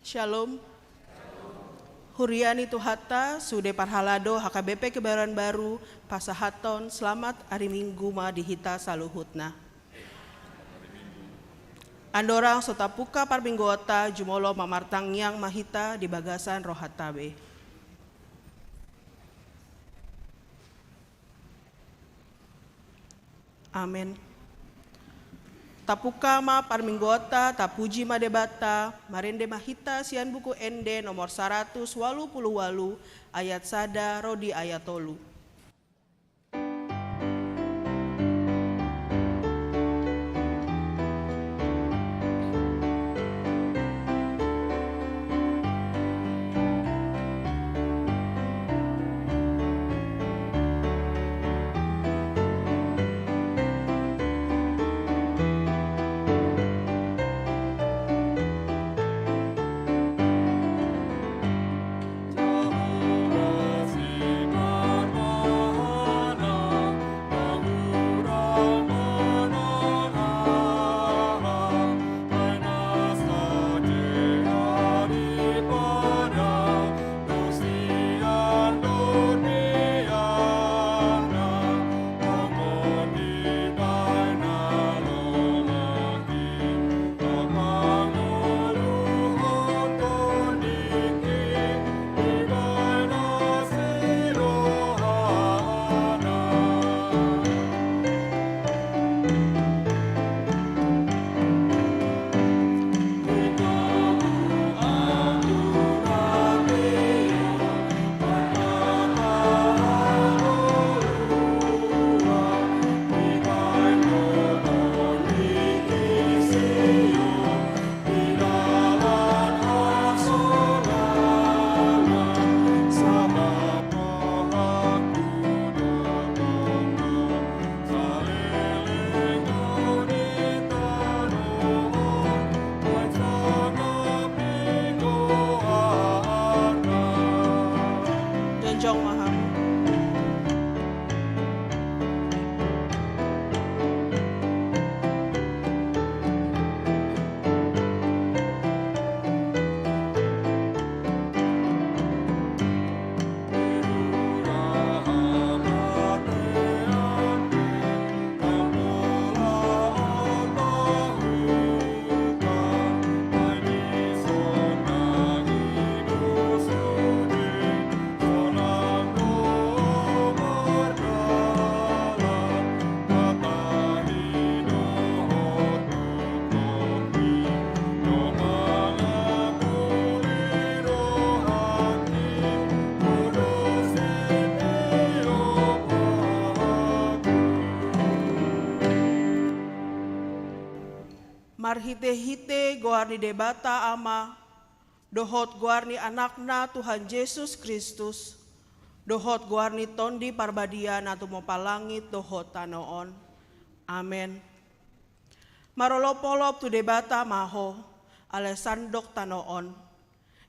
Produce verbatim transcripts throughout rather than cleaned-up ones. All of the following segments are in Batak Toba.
Shalom. Huria ni Tuhanta, sude parhalado H K B P Kebayoran Baru, pasahathon selamat ari Minggu ma di hita saluhutna. Andorang so tapungka parmingguonta, jumolo ma martangiang ma hita di bagasan rohanta be. Amen. Tapungka ma parmingguonta, tapuji ma Debata, marende ma hita sian Buku Ende nomor saratus ualu pulu ualu, ayat sada ro di ayat tolu. Jongjong ma hamu. Marhitehite goar ni Debata Ama, dohot goar ni Anakna Tuhan Jesus Kristus, dohot goar ni Tondi Parbadia na tumompa langit dohot tano on. Amen. Marolopolop tu Debata ma ho, alai sandok tano on.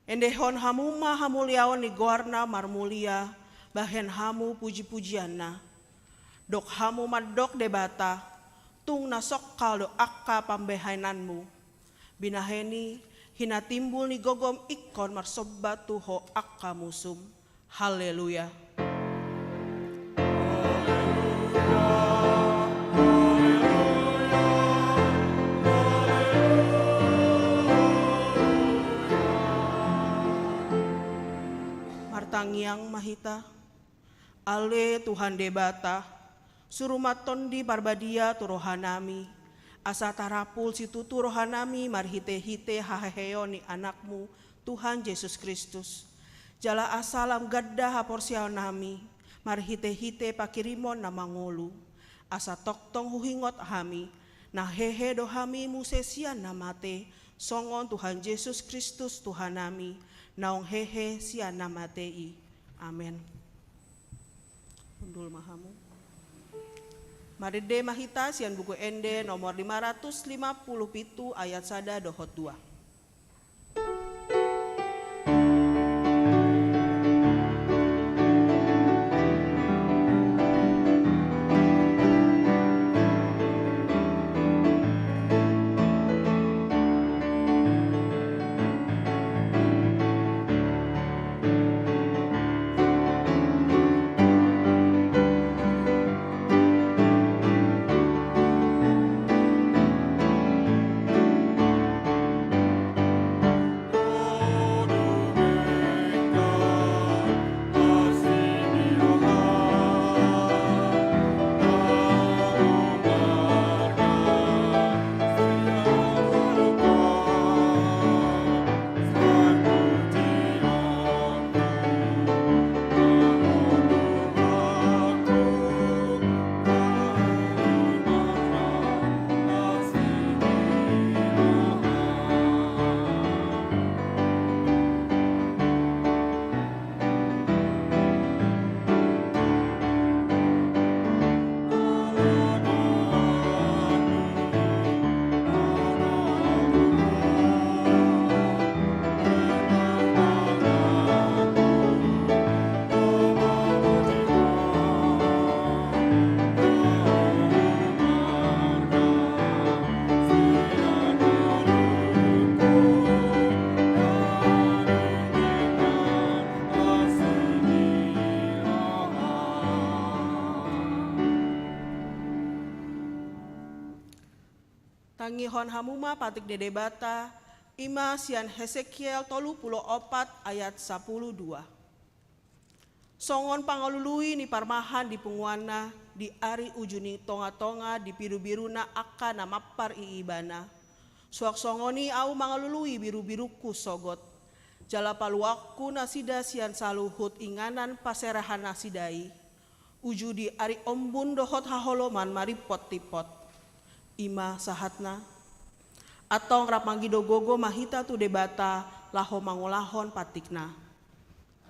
Endehon hamu ma hamuliaon ni goarna marmulia, bahen hamu pujipujianna. Dok hamu mandok Debata, tung na songkal do angka pambahenanmu. Binahen i, hinatimbul ni gogom ingkon marsomba tu ho angka musum. Haleluya. Martangiang ma hita. Ale Tuhan Debata, suru ma Tondi Parbadia tu rohanami, asa tarapul situtu rohanami marhitehite haheheon ni Anakmu, Tuhan Jesus Kristus. Jala asa lam ganda haporseaonnami marhitehite pangkirimon na mangolu, asa tongtong huingot hami, na hehe do hami muse sian na mate, songon Tuhan Jesus Kristus Tuhanami, naung hehe sian na mate i. Amen. Hundul ma hamu. Marende ma hita sian Buku Ende nomor lima ratus lima puluh pitu, ayat sada dohot dua. Tangihon hamu ma patik ni Debata, i ma sian Hesekiel tolu pulu opat ayat sapulu dua. Songon pangalului ni parmahan di punguanna, di ari uju ni tongatonga di birubiruna angka na mampar i ibana. Suang songon i ahu mangalului birubirungku sogot. Jala paluangku nasida sian saluhut inganan paserahannasida i. Uju di ari ombun dohot haholoman marimpotimpot. I ma sahatna. Antong rap mangido gogo ma hita tu Debata laho mangulahon patikna.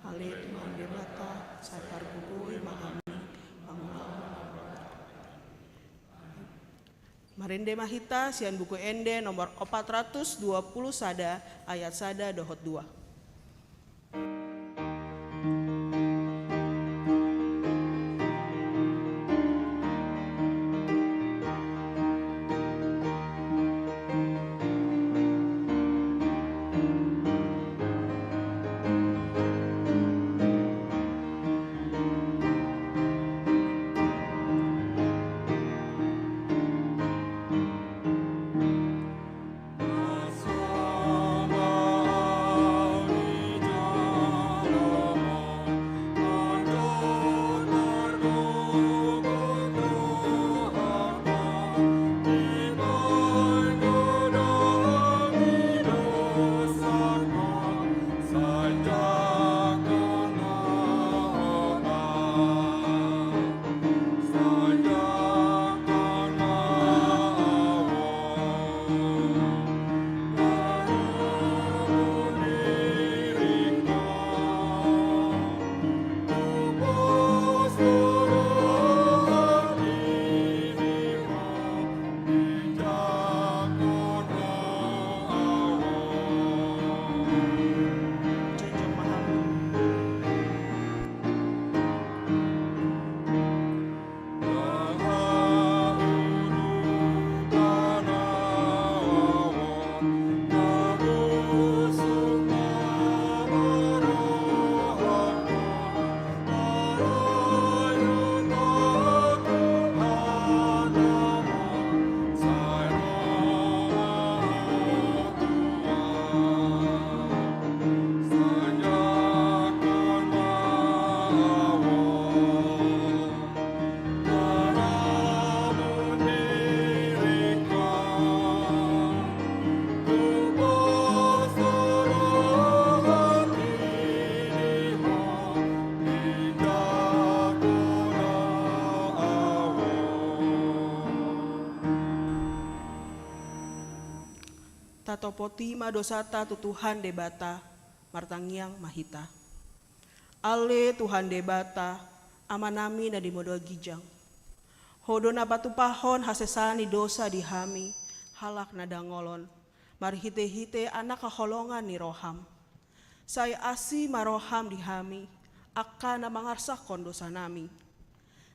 Ale Tuhan Debata, sai pargogoi ma hami mangulahon. Marende ma hita sian Buku Ende nomor opat ratus dua pulu sada ayat sada dohot dua. Tatopoti ma dosanta tu Tuhan Debata, martangiang ma hita. Ale Tuhan Debata, Amanami na di banua ginjang. Ho do na patupahon hasesaan ni dosa di hami, halak na dangol on, marhitehite Anak haholongan ni roham. Sai asi ma roham di hami, angka na mangarsahon dosanami.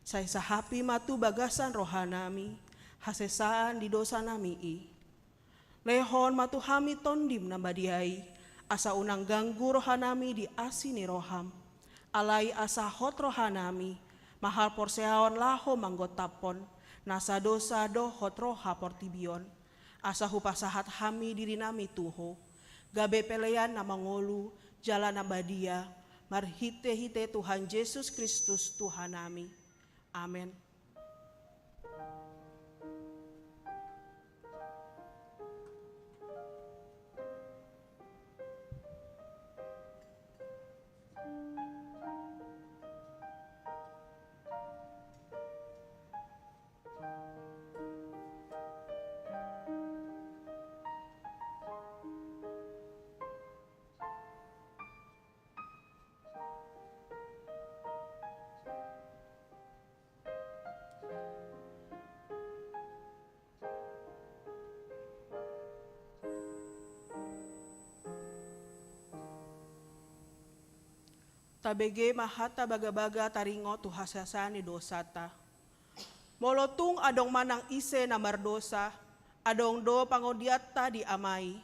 Sai sahapi ma tu bagasan rohanami hasesaan di dosanami i. Lehon ma tu hami Tondim na badia i, asa unang ganggu rohanami di asi ni roham. Alai asa hot rohanami mahalporseaon laho manggontaphon nasa dosa dohot roha portibi on. Asa hupasahat hami dirinami tu Ho, gabe pelean na mangolu jala na badia, marhitehite Tuhan Jesus Kristus Tuhanami. Amen. Tabege ma hata bagabaga taringot tu hasesaan ni dosanta. Molo tung adong manang ise na mardosa, adong do pangondianta di Ama i,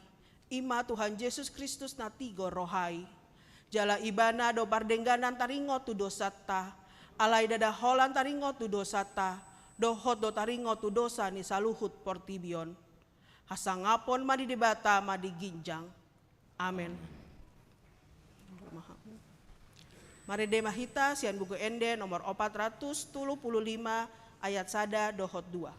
i ma Tuhan Jesus Kristus na tigor roha i. Jala Ibana do pardengganan taringot tu dosanta, alai ndada holan taringot tu dosanta, dohot do taringot tu dosa ni saluhut portibi on. Hasangapon ma di Debata ma di ginjang. Amen. Marende ma hita sian Buku Ende nomor opat ratus tolu pulu lima, ayat sada dohot dua.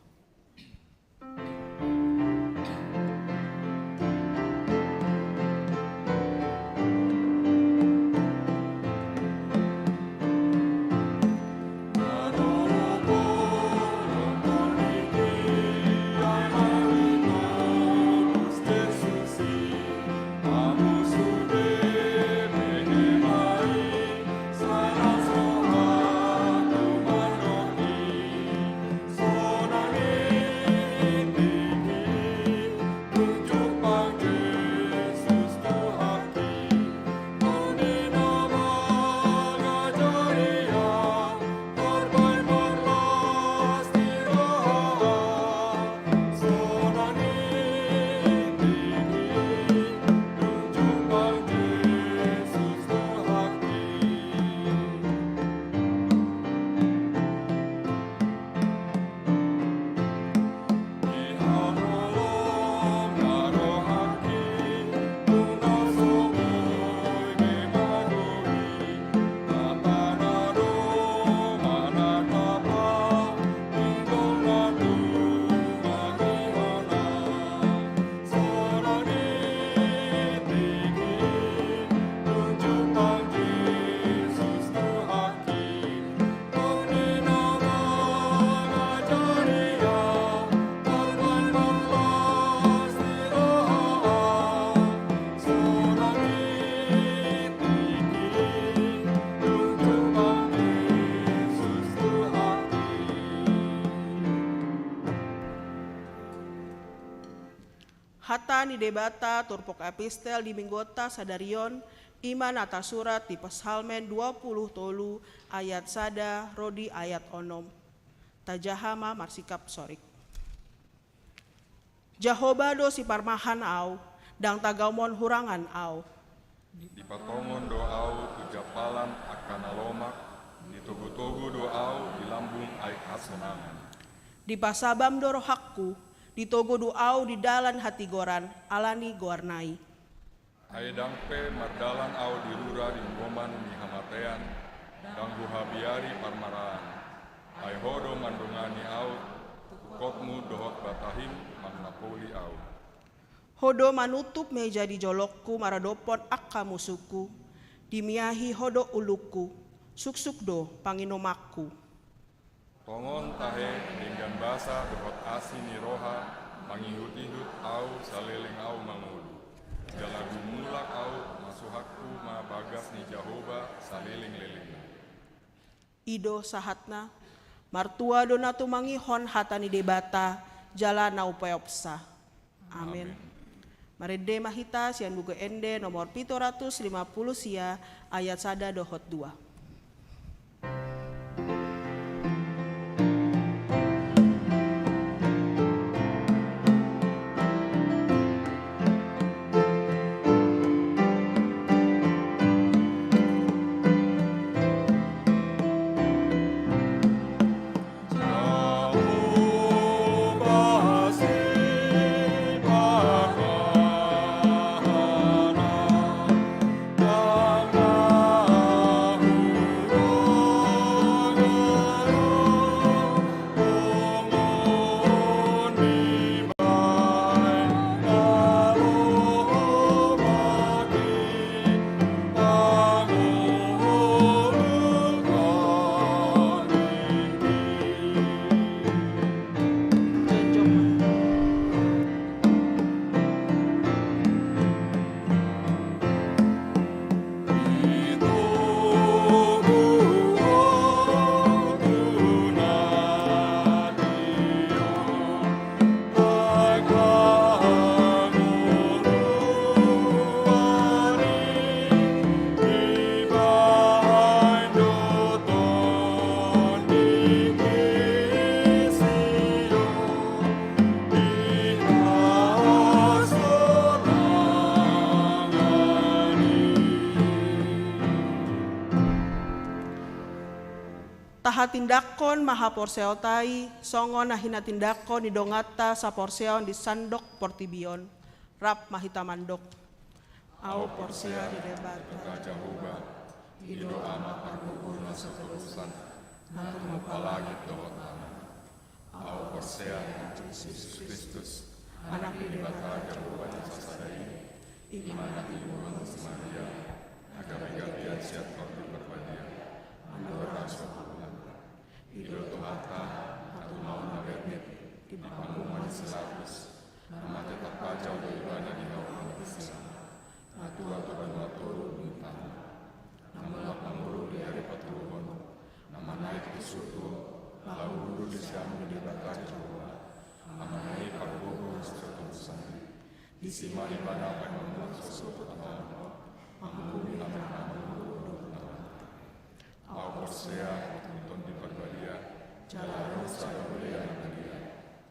Hata ni Debata turpuk epistel di mingguta sadari on, i ma na tasurat di Psalmen dua pulu tolu ayat sada ro di ayat onom. Tajaha ma marsikap sorik. Jahowa do siparmahan au, ndang tagamon hurangan au. Dipatongon do au tu jampalan angka na lomak, ditogutogu do au di lambung aek hasonangan. Dipasabam do rohangku, ditogu do au di dalan hatigoran, ala ni goarna i. Ai ndang pe mardalan au di rura di goman ni hamatean, ndang huhabiari parmaraan. Ai Ho do mandongani au, tungkotmu dohot batahim mangnapoli au. Ho do manutup meja di jolongku maradophon angka musungku, dimiahi Ho do ulungku, suksuk do panginumanku. Tongon tahe denggan basa dohot asi ni roha mangihutihut au saleleng au mangolu. Jala gumulak au, masuhakku ma bagas ni Jahowa salelenglelengna. I do sahatna, martua do na tumangihon hata ni Debata, jala na upeopsa. Amen. Amen. Marende ma hita sian Buku Ende nomor pitu ratus lima pulu sia ayat sada dohot dua. Hatindanghon ma haporseaonta i, songon na hinatindangkon ni donganta saporseaon di sandok portibi on. Rap ma hita mandok. Ahu porsea di Debata Jahowa, i do Ama pargogo na so togusan, na tumompa langit dohot tano. Ahu porsea di Jesus Kristus, Anak ni Debata Jahowa na sasada i, i ma na tinimuhon si Maria, na gabe gabean sian Tondi Parbadia, mandok rasul. I do Tuhanta, na tumaon na bernit, di panguhuman ni si Pilatus, na mate tarpajal do Ibana di hau ni Getsebane, na tua tu banua toru dung tano, na mulak mangolu di ari patoluhon, na manaek tu surgo, laho hundul di siamun ni Debata Jahowa, Ama na i pargogo na so togusan i. Disi ma Ibana paima mulak sosogot tu hau on, manguhumi hami na mangolu dohot na mate. Ahu porsea di Tondi Parbadia, jala ro sada Huria na badia,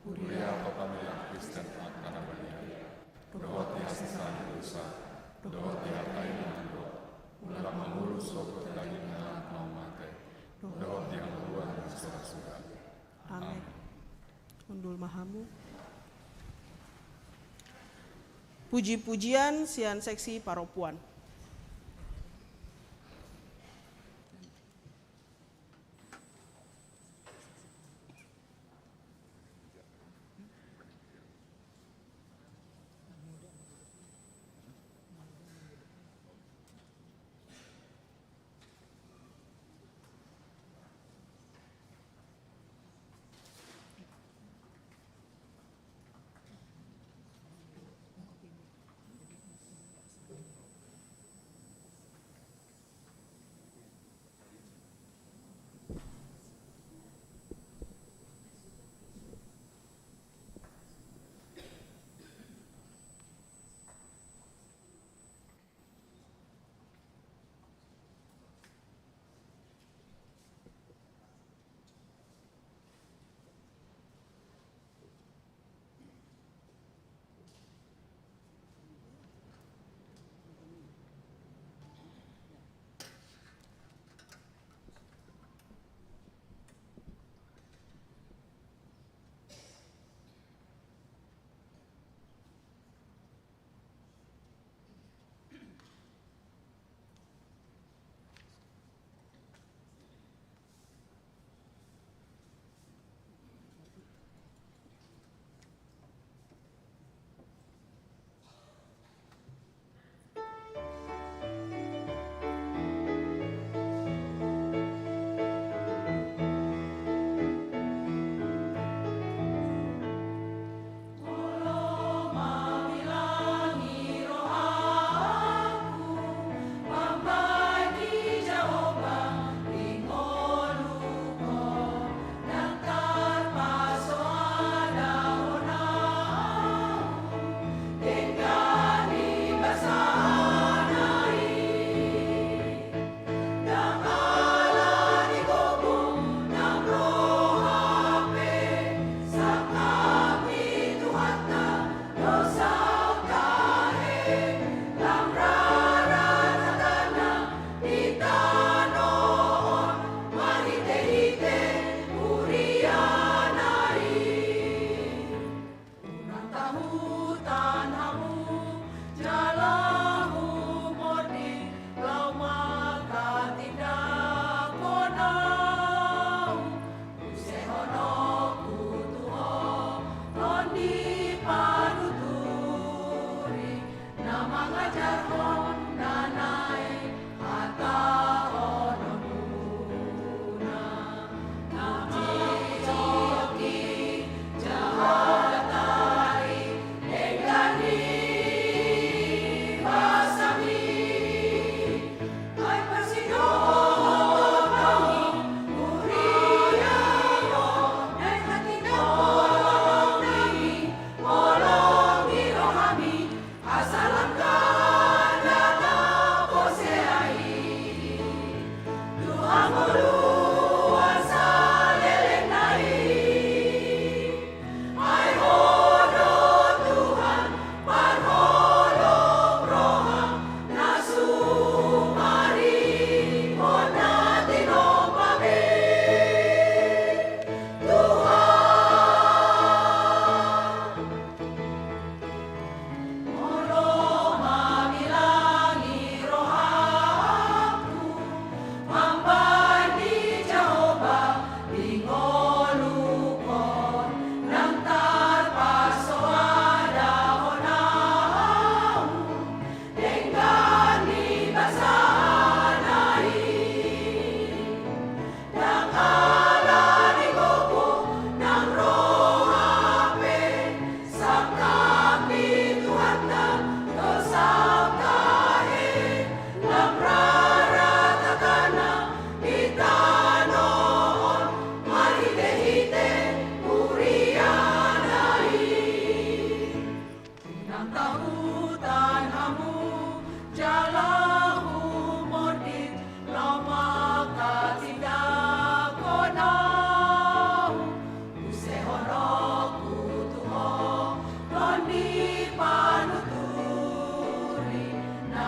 huria Tondi Parbadia Kristen angka na badia, dohot di hasesaan ni dosa, dohot di hata i na mandok, mulak mangolu sogot daging na laho mate, dohot di hangoluan na so ra suda. Amen. Hundul ma hamu. Puji-pujian sian seksi parompuan. Unang tahutan hamu, jala humording, laho manghatindanghon ahu. Pusehononku tu ho, Tondi Panuturi, na mangajarhon na naeng hatahonon muna.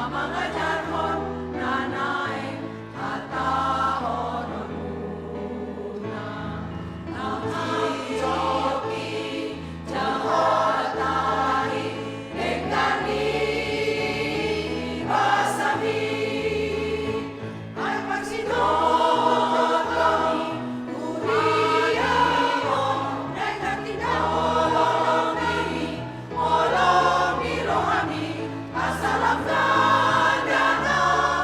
Mangajarhon na naeng hatahononmuna. Nang joki jala tahi denggan ni basami. Ai parsindongan hami, huria on, naeng tartindanghon holong ni, holong ni rohami, asa lam ganda na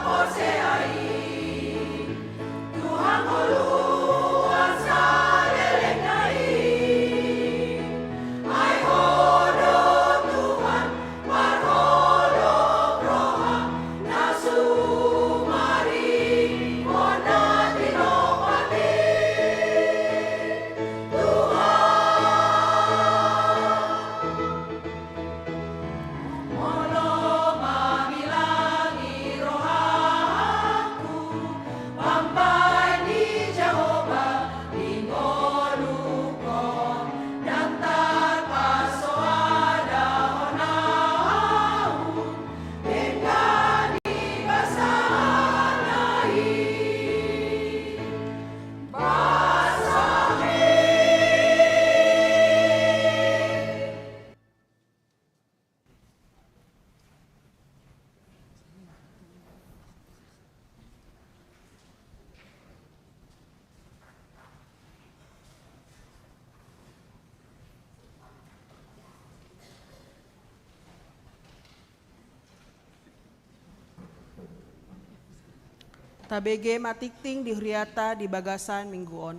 porsea i. Tuhan, ngolu asa leleng na i. Ai Ho do Tuhan, marholong roha na sumarihon na tinopa i. Tuhan. Molo mamilangi rohangku, pambaen ni Jahowa di ngolungku, ndang tarpasoadahon ahu, denggan ni basana i. Basami. Tabege ma tingting di huriata di bagasan minggu on.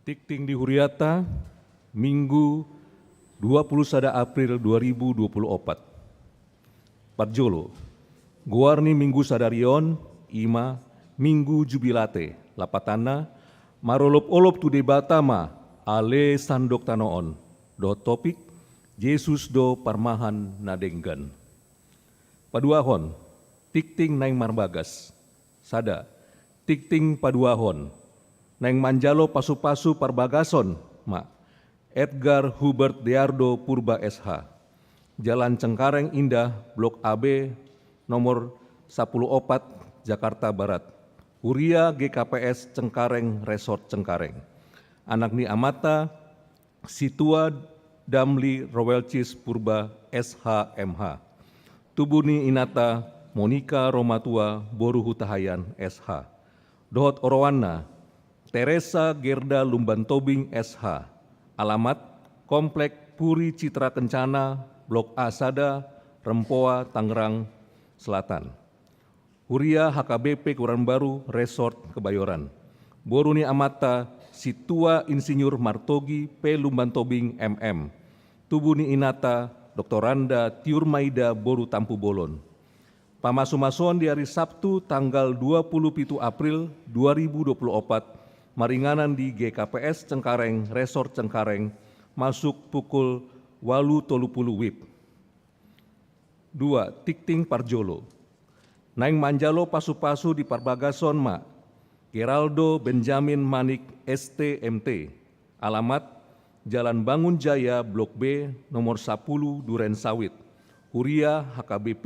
Tingting di huriata, Minggu, dua puluh sada April dua ribu dua puluh opat. Parjolo, goar ni Minggu sadari on i ma Minggu Jubilate, lapatanna, marolopolop tu Debata ma ale sandok tano on, dohot topik, Jesus do parmahan na denggan. Paduahon, tingting naeng marbagas. Sada, tingting paduahon. Naeng manjalo pasupasu parbagason ma Edgar Hubert Deardo Purba S H. Jalan Cengkareng Indah, Blok A B, nomor sapuluh opat, Jakarta Barat. Huria G K P S Cengkareng, Resort Cengkareng. Anak ni amanta, Situa Damli Roelcius Purba, S H M H. Tubu ni inanta, Monika Romatua boru Hutahaean, S H. Dohot oroanna, Teresa Gerda Lumban Tobing, S H. Alamat, Komplek Puri Citra Kencana, Blok A sada, Rempoa, Tangerang Selatan. Huria H K B P Kebayoran Baru, Resort Kebayoran. Boru ni amanta, Situa Insinyur Martogi P Lumban Tobing, M M. Tubu ni inanta, Doktoranda Tiur Maida boru Tampubolon. Pamasumasuon di ari Sabtu, tanggal dua puluh pitu April dua ribu dua puluh opat, maringanan di G K P S Cengkareng, Resort Cengkareng, masuk pukul ualu tolu puluh WIB. Dua, tingting parjolo. Naeng manjalo pasupasu di parbagason ma Geraldo Benjamin Manik, S T M T. Alamat, Jalan Bangun Jaya, Blok B, nomor sapuluh, Duren Sawit. Huria H K B P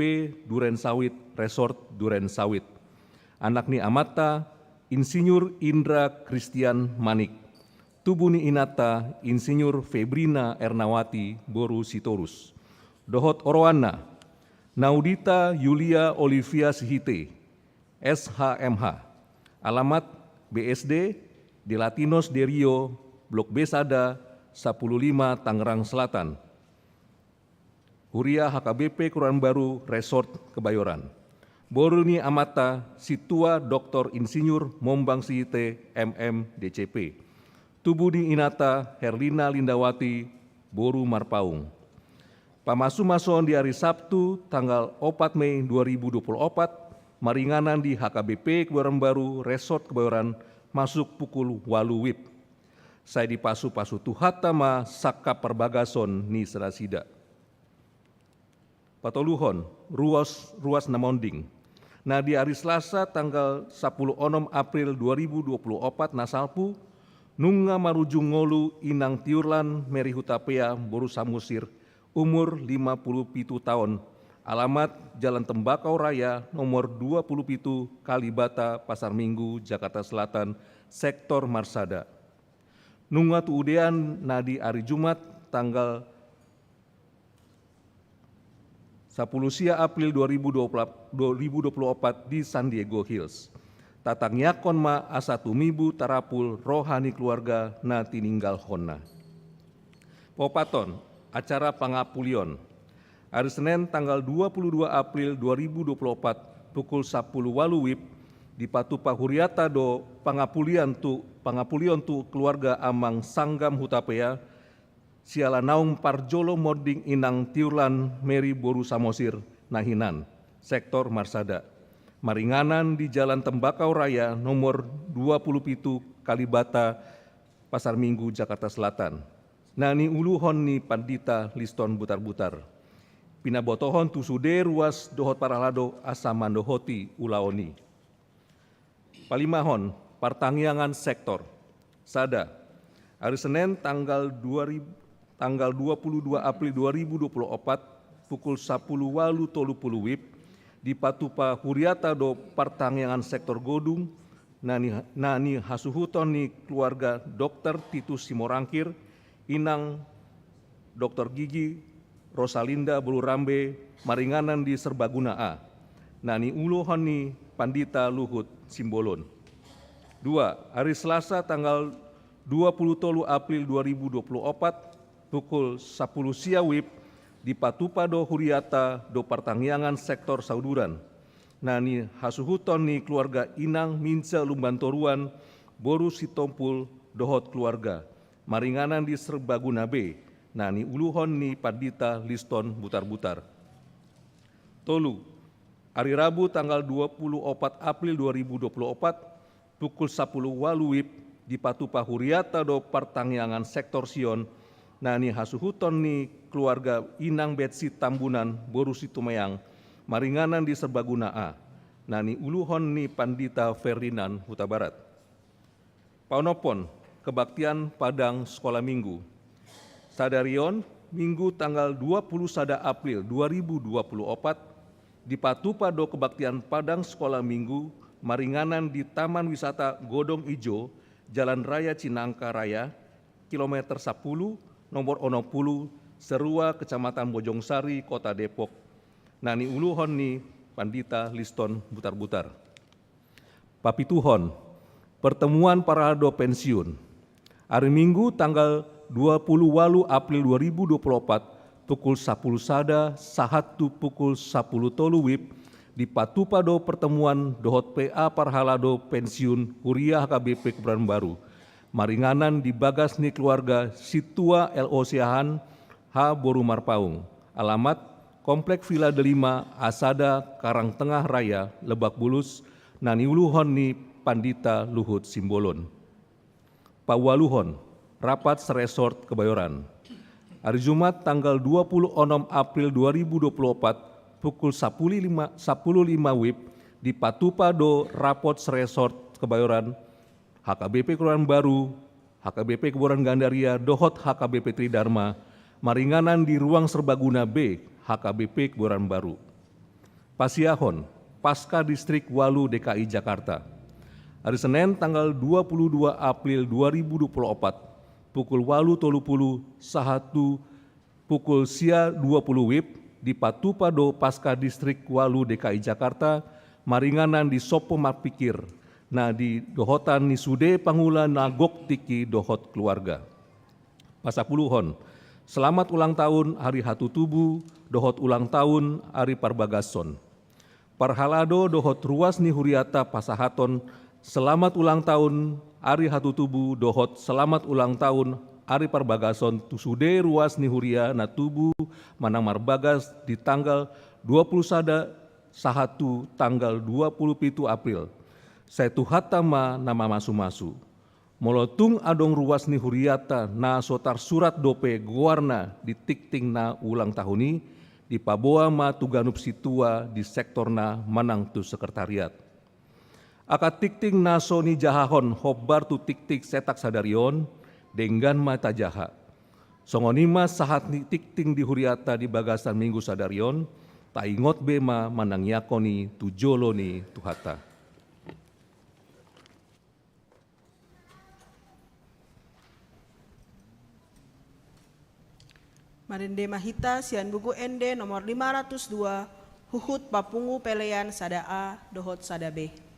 Duren Sawit, Resort Duren Sawit. Anak ni amanta, Insinyur Indra Christian Manik. Tubu ni inanta, Insinyur Febrina Ernawati boru Sitorus. Dohot oroanna, Naudita Yulia Olivia Sihite, S H M H. Alamat, B S D, Delatinos de Rio, Blok B sada, sapuluh lima, Tangerang Selatan. Huria H K B P Kebayoran Baru, Resort Kebayoran. Boru ni amanta, Situa Doktor Insinyur Mombang Sihite, M M, D C P. Tubu ni inanta, Herlina Lindawati boru Marpaung. Pamasumasuon di ari Sabtu, tanggal opat Mei dua ribu dua puluh opat, maringanan di H K B P Kebayoran Baru, Resort Kebayoran, masuk pukul ualu WIB. Sai dipasupasu Tuhanta ma sangkap parbagason ni sadasida. Patoluhon, ruas, ruas na monding. Na di ari Selasa tanggal sapuluh onom April dua ribu dua puluh opat na salpu, nunga marujung ngolu inang Tiurlan Mary Hutapea boru Samosir, umur lima puluh pitu taon, alamat Jalan Tembakau Raya nomor dua puluh pitu, Kalibata, Pasar Minggu, Jakarta Selatan, sektor Marsada. Nunga tuudean na di ari Jumat tanggal sapuluh sia April dua ribu dua puluh, dua ribu dua puluh opat di San Diego Hills. Tatangiangkon ma asa tumibu tarapul roha ni keluarga na tininggalhonna. Paopathon, acara pangapulion. Ari Senen tanggal dua puluh dua April dua ribu dua puluh opat, pukul sapuluh walu wib, dipatupa huriata do pangapulion tu, pangapulion tu keluarga amang Sanggam Hutapea, siala naung parjolo monding inang Tiurlan Mary boru Samosir na hinan, sektor Marsada. Maringanan di Jalan Tembakau Raya nomor dua puluh pitu, Kalibata, Pasar Minggu, Jakarta Selatan. Na niuluhon ni Pandita Liston Butarbutar. Pinabotohon tu sude ruas dohot parhalado asa mandohoti ulaon i. Palimahon, partangiangan sektor. Sada, ari Senen tanggal dua ribu, tanggal dua puluh dua April dua ribu dua puluh opat, pukul sapuluh walu tolu puluh wib, dipatupa huriata do partangiangan sektor Godung, na ni, na nihasuhuton ni keluarga Dokter Titus Simorangkir, inang Dokter Gigi Rosalinda boru Rambe, maringanan di Serbaguna A. Na niuluhon ni Pandita Luhut Simbolon. Dua, ari Selasa tanggal dua puluh tolu April dua ribu dua puluh opat, pukul sapuluh sia wib, dipatupa do huriata do partangiangan sektor Sauduran. Na nihasuhuton ni keluarga inang Minsa Lumbantoruan boru Sitompul dohot keluarga. Maringanan di Serbaguna B, na niuluhon ni Pandita Liston Butarbutar. Tolu, ari Rabu tanggal dua puluh opat April dua ribu dua puluh opat, pukul sapuluh walu wib, dipatupa huriata do partangiangan sektor Sion, na nihasuhuton ni keluarga inang Betsi Tambunan boru Situmeang, maringanan di Serbaguna A, na niuluhon ni Pandita Ferdinand Hutabarat. Paonomhon, kebaktian padang sekolah minggu. Sadari on, Minggu tanggal dua puluh sada April dua ribu dua puluh opat, dipatupa do kebaktian padang sekolah minggu maringanan di Taman Wisata Godong Ijo, Jalan Raya Cinangka Raya, kilometer sapuluh, nomor onom puluh, Serua, Kecamatan Bojongsari, Kota Depok, na niuluhon ni Pandita Liston Butarbutar. Papituhon, pertemuan parhalado pensiun. Ari Minggu tanggal dua puluh walu April dua ribu dua puluh opat, pukul sapuluh sada sahat tu pukul sapuluh tolu wib, dipatupa do pertemuan dohot P A parhalado pensiun Huria H K B P Kebayoran Baru. Maringanan di bagas ni keluarga Sintua L O Siahaan, H boru Marpaung. Alamat, Komplek Villa Delima, A sada, Karangtengah Raya, Lebak Bulus, na niuluhon ni Pandita Luhut Simbolon. Paualuhon, rapat seresort Kebayoran. Ari Jumat tanggal dua puluh onom April dua ribu dua puluh opat, pukul sapuluh lima, sapuluh lima wib, dipatupa do rapot seresort Kebayoran, H K B P Kebayoran Baru, H K B P Kebayoran Gandaria, dohot H K B P Tridharma, maringanan di Ruang Serbaguna B, H K B P Kebayoran Baru. Pasiahon, Pasca Distrik Walu D K I Jakarta. Ari Senen tanggal dua puluh dua April dua ribu dua puluh opat, pukul walu tolu puluh sahat tu pukul sia dua puluh wib, dipatupa do Pasca Distrik Walu D K I Jakarta, maringanan di Sompo Marpikir, na di dohotan ni sude pangula na gok tingki dohot keluarga. Pasapuluhon, selamat ulang tahun ari hatutubu dohot ulang tahun ari parbagason. Parhalado dohot ruas ni huriata pasahaton selamat ulang tahun ari hatutubu dohot selamat ulang tahun ari parbagason tu sude ruas ni huria na tubu manang marbagas di tanggal dua puluh sada sahat tu tanggal dua puluh pitu April. Sai Tuhanta ma na mamasumasu. Molo tung adong ruas ni huriata na so tarsurat dope goarna di tingting na ulang tahun i, Dipaboa ma tu ganup sintua di sektorna manang tu sekretariat. Angka tingting na so nijahahon hombar tu tingting cetak sadari on, denggan ma tajaha. Songon i ma sahat ni tingting di huriata di bagasan minggu sadari on, taingot be ma manangiangkon i tu jolo ni Tuhanta. Marende ma hita sian buku ende nomor lima ratus dua, huhut papungu pelean sada A dohot sada B.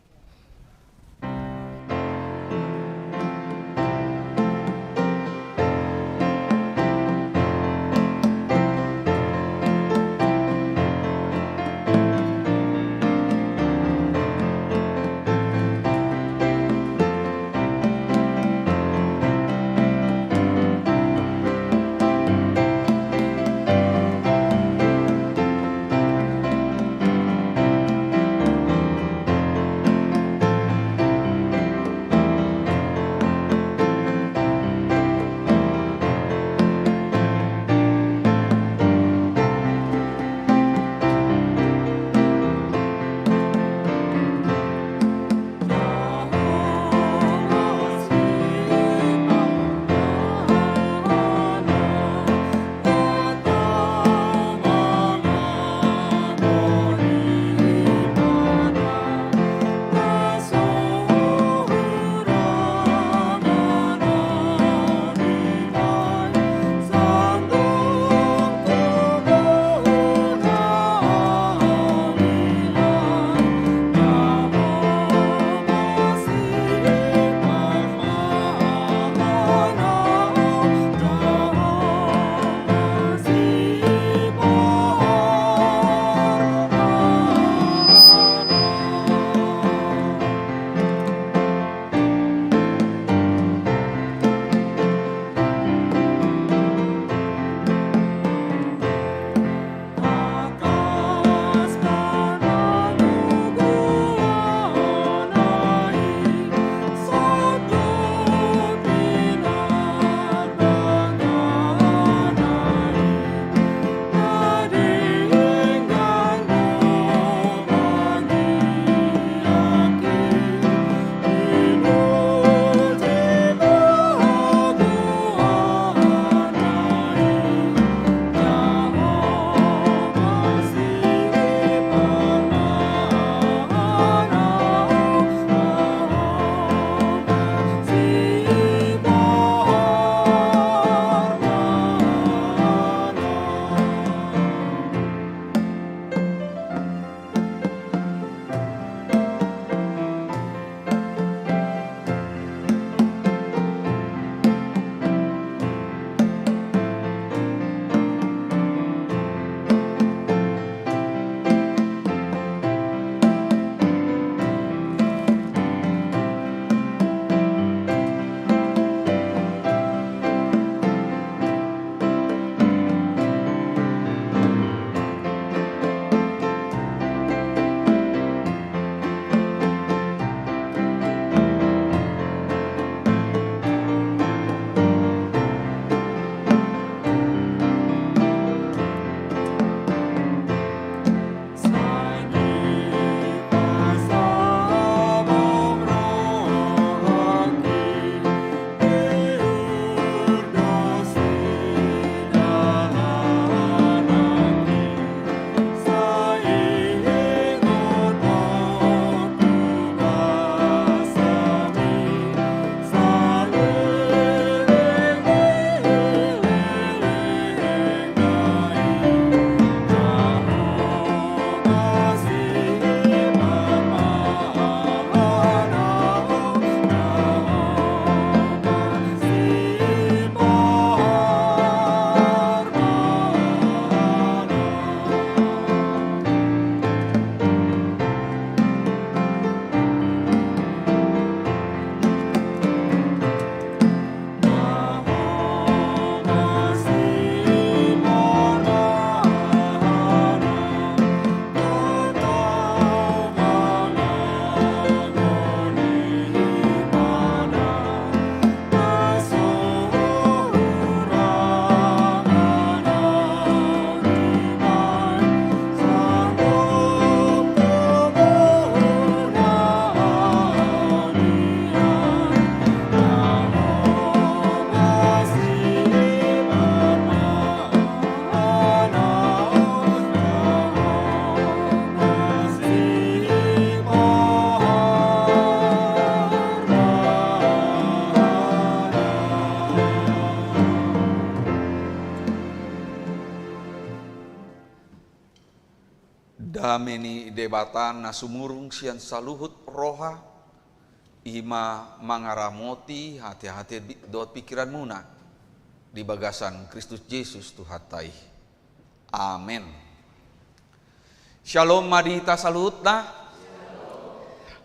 Dame ni Debata na sumurung sian saluhut roha, i ma mangaramoti hate-hate bi-, dohot pingkiranmuna di bagasan Kristus Jesus Tuhanta i. Amen. Syalom ma di hita saluhutna.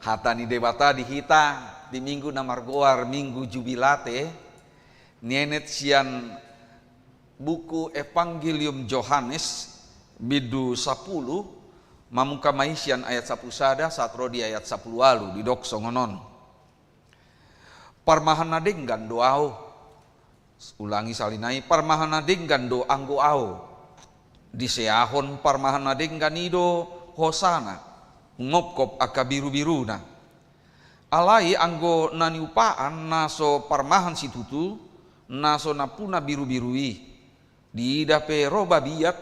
Hata ni Debata di hita di minggu na margoar Minggu Jubilate, nienet sian buku Evangelium Johannes, bindu sapuluh, mamungka ma i sian ayat sapuluh sada sahat ro di ayat sapuluh ualu, didok songon on. Parmahan na denggan do ahu. Ulangi sahali nai, parmahan na denggan do anggo ahu. Diseahon parmahan na denggan i do hosana, umopkop angka birubiruna. Alai anggo na niupaan na so parmahan situtu, na so nampuna birubiru i. Diida pe ro babiat,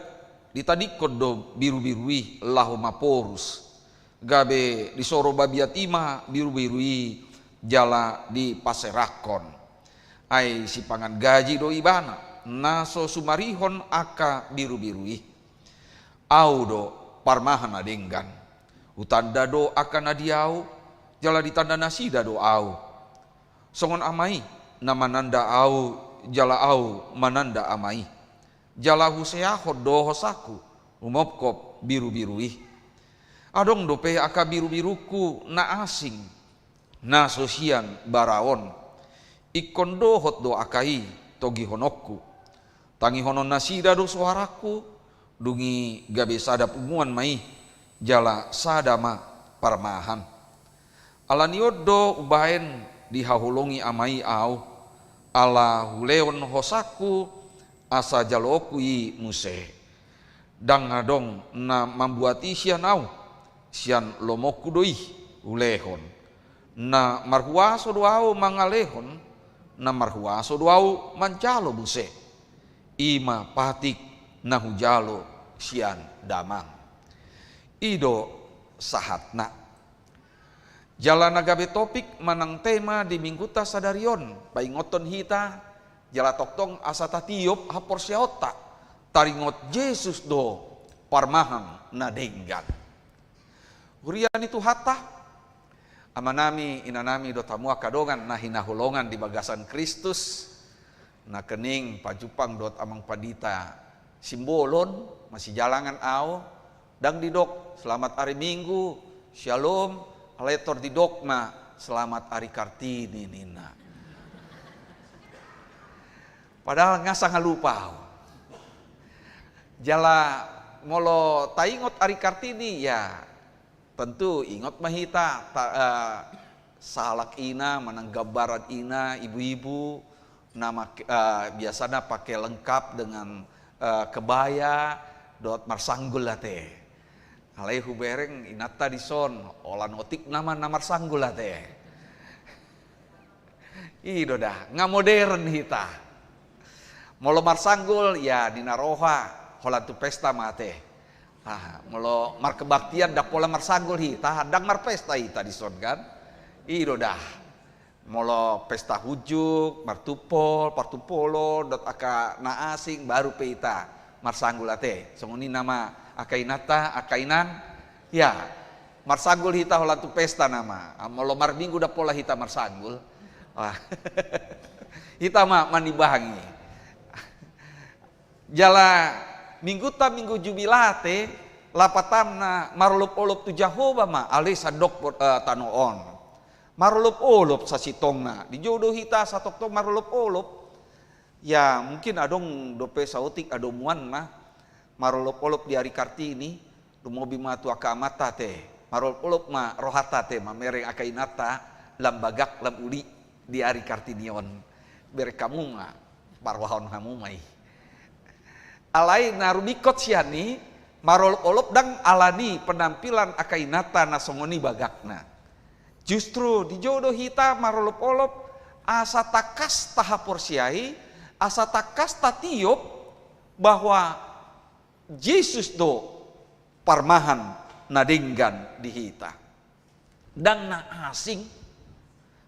ditadingkon do birubiru i laho maporus. Gabe disoro babiat i ma birubiru i jala dipaserahkon. Ai sipangan gaji do ibana, na so sumarihon angka birubiru i. Ahu do parmahan na denggan. Hutanda do angka na di ahu, jala ditanda nasida do ahu. Songon Ama i na mananda ahu, jala ahu mananda Ama i. Jala huseahon do hosangku, umopkop birubiru i. Adong dope angka birubirungku na asing, na so sian bara on. Ingkon dohot do angka i togihononku. Tangihonon nasida do soarangku, dung i gabe sada punguan ma i, jala sada ma parmahan. Ala ni on do umbaen dihaholongi Ama i ahu, ala hulehon hosangku asa jaloonku i muse. Ndang adong na mambuat i sian ahu, sian lomoku do i hulehon. Na marhuaso do ahu mangalehon, na marhuaso do ahu manjalo muse. I ma patik na hujalo sian Damang. I do sahatna. Jala na gabe topik manang tema di minggunta sadari on, paingothon hita, jala tongtong asa tatiop haporseaonta, taringot Jesus do parmahan na denggan. Huria ni Tuhanta, amanami, inanami dohot hamu angka dongan na hinaholongan di bagasan Kristus, nangkining pajumpang dohot Amang Pandita Simbolon, masijalangan ahu, ndang didok selamat ari Minggu, Syalom, alai tor didok ma selamat ari Kartini ninna. Padahal nga sanga lupa ahu. Jala molo taingot ari Kartini, ya, tentu ingot ma hita, ta-, eh, sahalak ina, manang gambaran ina, ibu-ibu, na make, eh, biasana pake lengkap dengan, eh, kebaya, dohot marsanggul ate. Alai hubereng inanta dison, holan otik nama na marsanggul ate. I do da, nga modern hita. Molo marsanggul, ya, di na roha, holan tu pesta ma ate. Ah, molo markebaktian ndang pola marsanggul hita, ndang marpesta hita dison kan. I do da. Molo pesta hunjuk, martumpol, partumpolon, dohot angka na asing, baru pe hita marsanggul ate. Songon i nama angka inanta, angka inan, ya, marsanggul hita holan tu pesta nama. Ah, molo marminggu ndang pola hita marsanggul. Ah. Hita ma manimbangi. Jala minggunta Minggu Jubilate, lapatanna marolopolop tu Jahowa ma ale sandok, eh, tano on. Marolopolop sasintongna. Dijou do hita satongtong marolopolop. Ya, mungkin adong dope saotik adomuanna marolopolop di ari Kartini. Lumobi ma tu angka amanta ate, marolopolop ma rohanta ate, mamereng angka inanta, lam bagak lam uli di ari Kartini on. Bereng hamu ma, parrohahon hamu ma i. Alai na rubingkot sian i, marolopolop ndang ala ni penampilan angka inanta na songon i bagakna. Justru dijou do hita marolopolop, asa tangkas tahaporseai, asa tangkas tatiop bahwa Jesus do parmahan na denggan di hita. Ndang na asing,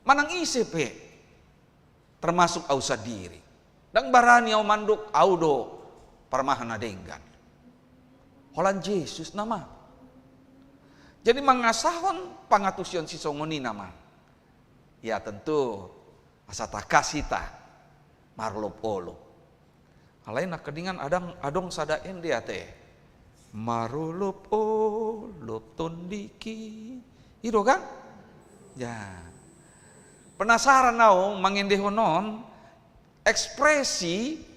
manang ise pe, termasuk ahu sandiri. Ndang barani ahu mandok ahu do parmahan na denggan. Holan Jesus nama. Jadi mangasahon pangatusion sisongon i nama. Ya tentu, asa tangkas hita marolopolop. Alai nangkiningan adong, adong sada ende ate. Marolopolop tondingki. I do kan? Ya. Penasaran au mangendehon on, ekspresi,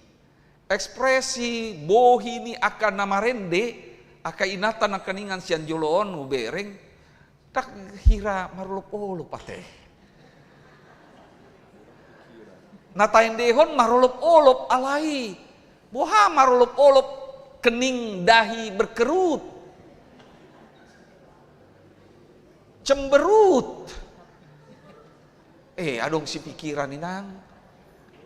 ekspresi bohi ni angka na marende, angka inanta nangkiningan sian jolo on hubereng, ndang hira marolopolop ate. Na taendehon marolopolop, alai boha marolopolop, kening dahi berkerut. Cemberut. Eh, adong sipikiran inang.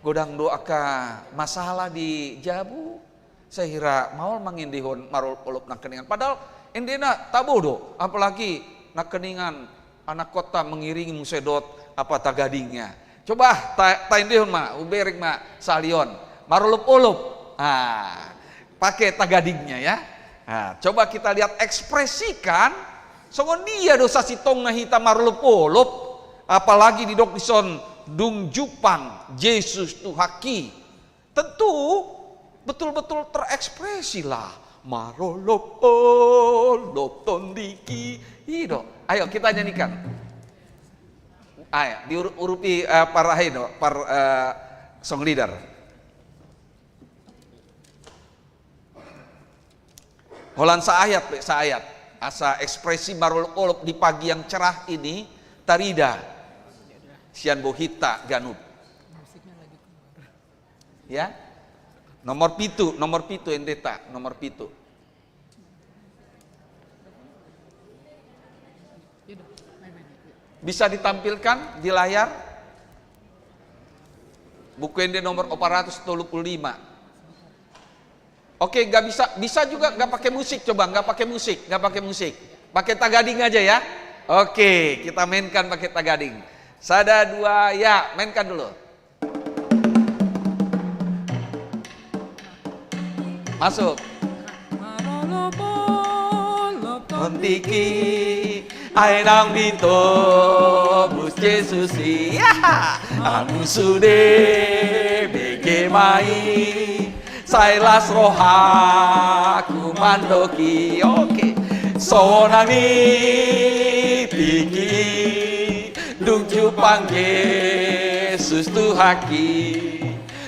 Godang do angka masalah di jabu. Sai hira maol mangendehon marolopolop nangkiningan. Padahal endena tabo do, apalagi nangkiningan anakkonta mengiringi muse dohot apa tagadingna. Coba ta-, taendehon ma, hubereng ma sahali on. Marolopolop. Ah, pake tagadingna ya. Nah, coba kita lihat, ekspresikan songon dia do sasintongna hita marolopolop, apalagi didok dison dung jumpang Jesus Tuhanki. Tentu betul-betul terekspresi lah. Marolopolop tondingki. I do. Ayo kita nyanyikan. Ayo, diurupi, eh, par aha i do, par, eh, song leader. Holan saayat pe, saayat. Asa ekspresi marolopolop di pagi yang cerah ini tarida sian bohinta ganup. Ya? Nomor pitu, nomor pitu endeta, nomor pitu. Bisa ditampilkan di layar? Buku ende nomor opat ratus tolu puluh lima. Oke, nggak bisa, bisa juga nggak pakai musik, coba nggak pakai musik, nggak pakai musik. Pakai tagading aja ya. Oke, kita mainkan pakai tagading. Sada, dua, ya, mainkan dulu. Masuk. Marolopolop tondingki, ai naung ditobus Jesus i. Ya, ahu sude bege ma i, sai las rohaku mandok i. Oke. Sonang i tingki i, dung jumpang Jesus Tuhanki.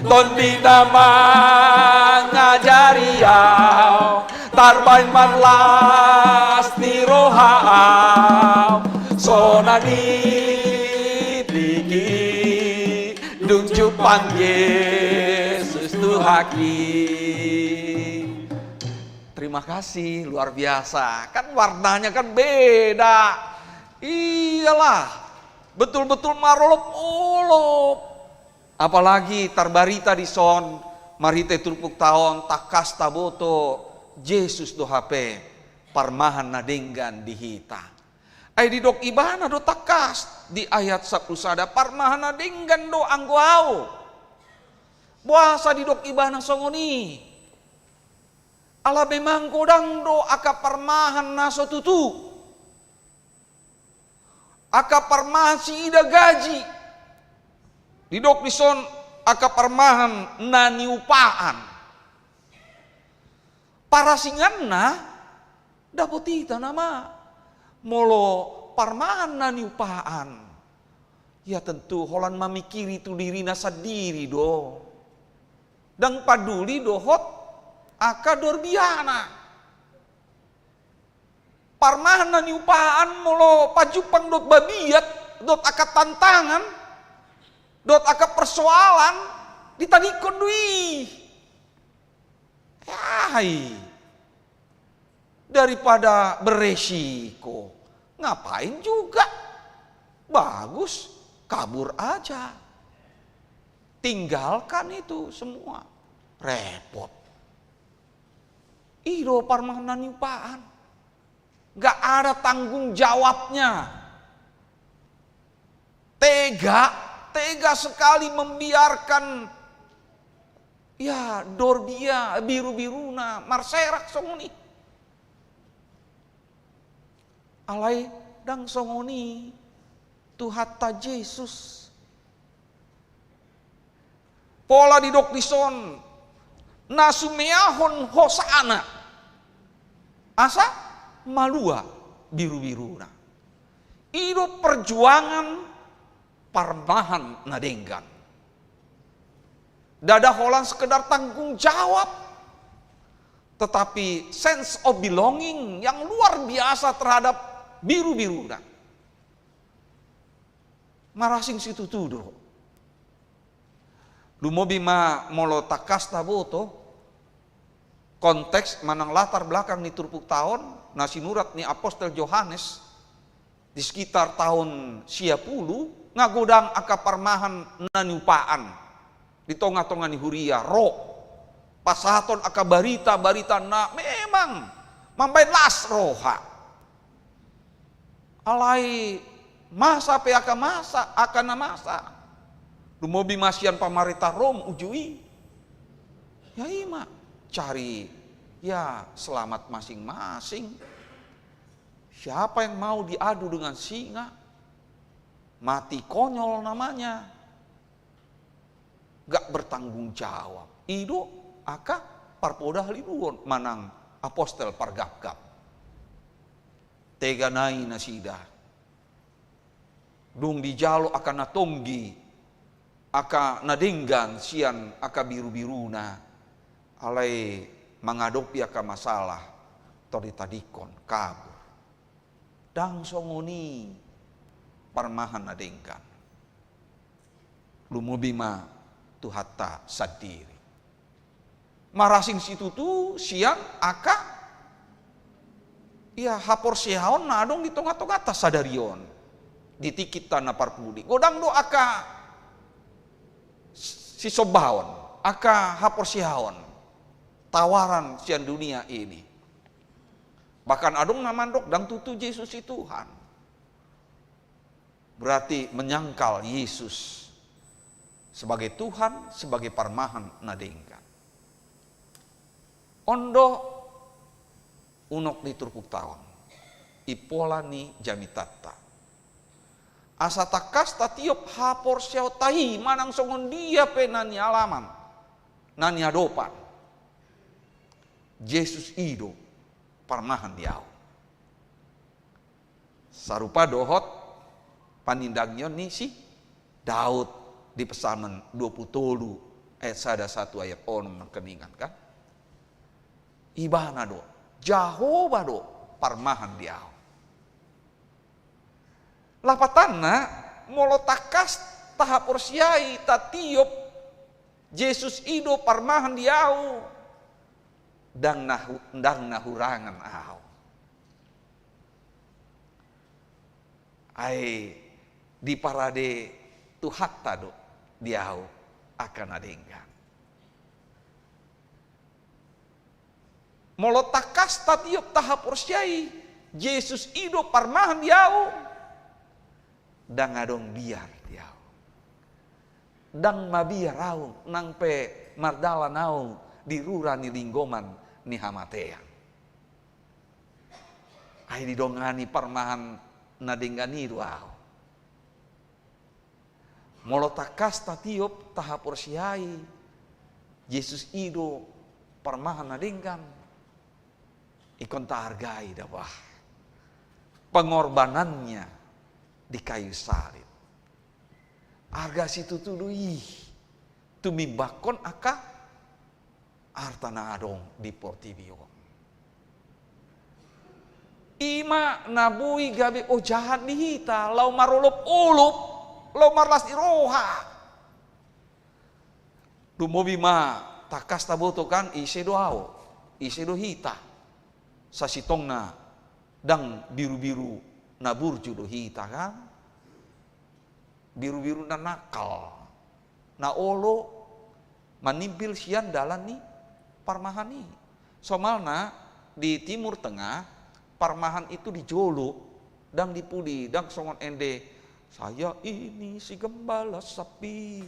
Tondingna mangajari au, tarbaen marlas ni roha au. Sonang i tingki i, dung jumpang Jesus Tuhanki. Terima kasih, luar biasa. Kan warnanya kan beda. Iyalah, betul-betul marolopolop. Apalagi tarbarita dison, marhite turpukta on, tangkas taboto Jesus do hape parmahan na denggan di hita. Ai didok ibana do tangkas di ayat sampulu sada, parmahan na denggan do anggo au. Boasa didok ibana songon i? Ala memang godang do angka parmahan na so tutu. Angka parmahan siida gaji. Didok dison angka parmahan na niupaan. Parasinganna, dapot hita nama. Molo parmahan na niupaan, ya tentu holan mamikiri tu dirina sandiri do. Ndang paduli dohot angka dorbiana. Parmahan na niupaan molo pajumpang dohot babiat, dohot angka tantangan, dohot angka persoalan, ditadingkon do i. Ai, daripada beresiko, ngapain juga? Bagus, kabur aja. Tinggalkan itu semua. Repot. I do parmahan na niupaan. Nggak ada tanggung jawabnya. Tega, tega sekali membiarkan, ya, dorbia, biru-biruna marserak songon i. Alai ndang songon i Tuhanta Jesus. Pola didok dison, na sumeahon hosana, asa malua birubiruna. I do perjuangan parmahan na denggan. Ndada holan sekedar tanggung jawab, tetapi sense of belonging yang luar biasa terhadap birubiruna. Marasing situtu do. Lumobi ma molo tangkas taboto konteks manang latar belakang ni turpukta on, na sinurat ni apostel Johannes di sekitar taon sia pulu, nga godang angka parmahan na niupaan di tongatonga ni huria, ro pasahaton angka barita, barita na memang mambahen las roha. Alai masa pe angka masa, angka na masa. Lumobi ma sian pamarenta Rom uju i. Ya i ma, cari, ya, selamat masing-masing. Siapa yang mau diadu dengan singa? Mati konyol namanya. Gak bertanggung jawab. I do angka parpoda haliluon manang apostel pargapgap. Tega nai nasida. Dung dijalo angka na tonggi, angka na denggan sian angka birubiruna, alai mangadopi angka masalah, tor ditadingkon, kabur. Ndang songon i parmahan na denggan. Lumobi ma Tuhanta sandiri. Marasing situtu sian angka, ia, haporseaon na adong di tongatonganta sadari on. Di tingkinta na parpudi, godang do angka sisombaon, angka haporseaon, tawaran sian dunia ini. Bahkan adong na mandok ndang tutu Jesus i Tuhan. Berarti menyangkal Yesus sebagai Tuhan, sebagai parmahan na denggan. On do unok di turpukta on, impola ni jamitanta. Asa tangkas tatiop haporseaonta i manang songon dia pe na nialaman, na niadopan. Jesus i do parmahan di ahu. Sarupa dohot panindangion ni si Daud di Psalmen dua pulu tolu ayat sada, satu ayat onom nangkiningan, kan? Ibana do, Jahowa do parmahan di ahu. Lapatanna, molo tangkas tahaporseai, tatiop Jesus i do parmahan di ahu, ndang na hu-, ndang na hurangan ahu. Ai diparade Tuhanta do di ahu angka na denggan. Molo tangkas tatiop tahaporseai, Jesus i do parmahan di ahu, ndang adong biar di ahu. Ndang mabiar ahu nang pe mardalan ahu di rura ni linggoman ni hamatean. Ai didongani parmahan na denggan i do ahu. Molo tangkas tatiop tahaporseai, Jesus i do parmahan na denggan, ingkon tahargai da bah pengorbanannya di kayu salib. Arga situtu do i tumimbangkon angka arta na adong di portibi on. I ma na boi gabe ojahan di hita, laho marolopolop, laho marlas ni roha. Lumobi ma tangkas taboto, kan, ise do ahu, ise do hita. Sasintongna ndang birubiru na burju do hita, kan? Birubiru na nakal, na olo manimpil sian dalan ni parmahan i. Somalna di Timur Tengah, parmahan itu di jolo, ndang di pudi, ndang songon ende, "Saya ini si gembala sapi.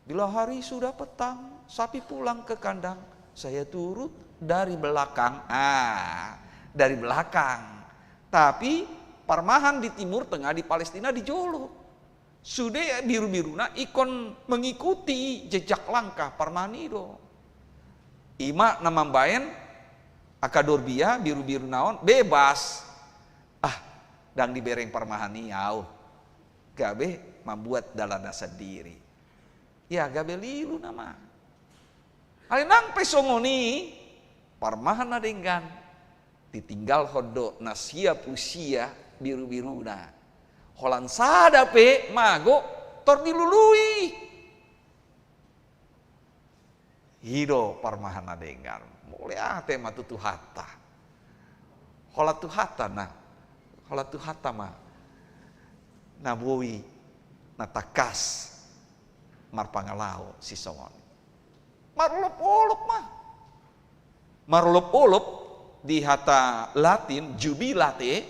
Bila hari sudah petang, sapi pulang ke kandang, saya turut dari belakang." Ah, dari belakang. Tapi parmahan di Timur Tengah, di Palestina, di jolo. Sude biru-biruna ingkon mengikuti jejak langkah parmahan i do. I ma na mambaen angka dorbia biru-biruna on bebas. Ah, ndang dibereng parmahan i au. Gabe mambuat dalanna sandiri. Ya, gabe lilu nama. Alai nang pe songon i, parmahan na denggan, ditinggalhon do na sia plus sia biru-biruna. Holan sada pe mago tor dilului. I do parmahan na denggan. Mauliate ma tu Tuhanta. Holan Tuhanta na, holan Tuhanta ma na boi na tangkas marpangalaho sisongon i. Marolop-olop ma. Marolop-olop di hata Latin, jubilate,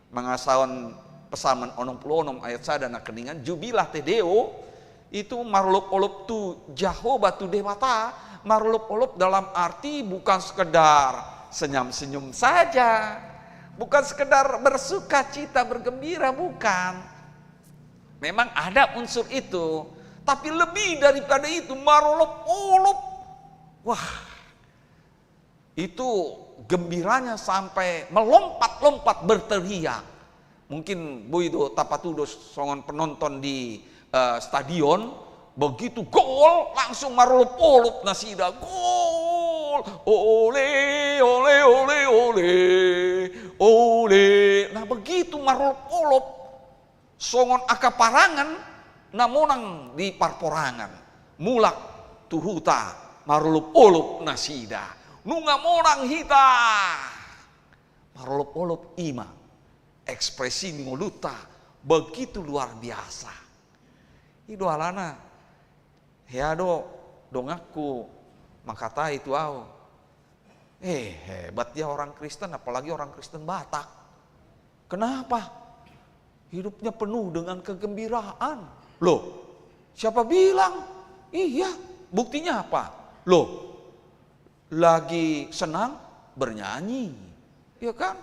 mangasahon Psalmen onom pulu onom ayat sada nangkiningan, jubilate Deo, itu marolop-olop tu Jahowa, tu Debata, marolop-olop dalam arti bukan sekedar senyum-senyum saja, bukan sekedar bersukacita, bergembira, bukan. Memang ada unsur itu, tapi lebih daripada itu, marolop-olop. Wah, itu gembiranya sampai melompat-lompat, berteriak. Mungkin boi do tapatudos songon penonton di, eh, stadion, begitu gol, langsung marolop-olop nasida. Gol! Ole, ole, ole, ole, ole. Nah, begitu marolop-olop. Songon angka parangan na monang di parporangan, mulak tu huta, marolop-olop nasida. Nunga monang hita. Marolop-olop i ma ekspresi ni ngolunta, begitu luar biasa. I do alana, hea do donganku mangkatai tu au. Eh, hebat ya orang Kristen, apalagi orang Kristen Batak. Kenapa? Hidupnya penuh dengan kegembiraan. Loh, siapa bilang? Iya, buktinya apa? Loh, lagi senang bernyanyi. Ya kan?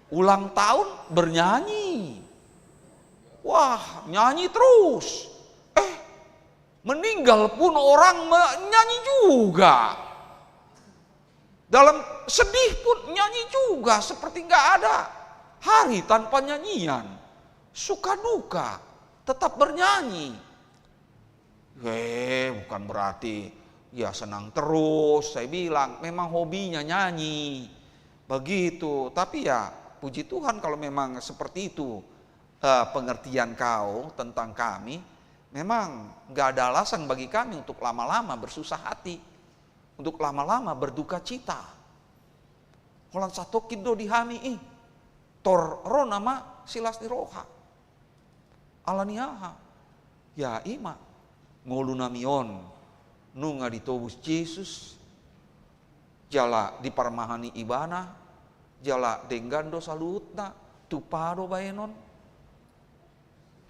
Ulang tahun bernyanyi. Wah, nyanyi terus. Eh, meninggal pun orang menyanyi juga. Dalam sedih pun nyanyi juga, seperti nggak ada hari tanpa nyanyian. Suka duka, tetap bernyanyi. Eh, bukan berarti ya senang terus, saya bilang, memang hobinya nyanyi. Begitu, tapi ya puji Tuhan kalau memang seperti itu, eh, pengertian kau tentang kami, memang nggak ada alasan bagi kami untuk lama-lama bersusah hati, untuk lama-lama berduka cita. Holan satongkin do di hami i, tor ro nama si las ni roha. Ala ni aha? Ya i ma, ngolunami on nunga ditobus Jesus, jala diparmahani Ibana, jala denggan do saluhutna, tupa do baenon.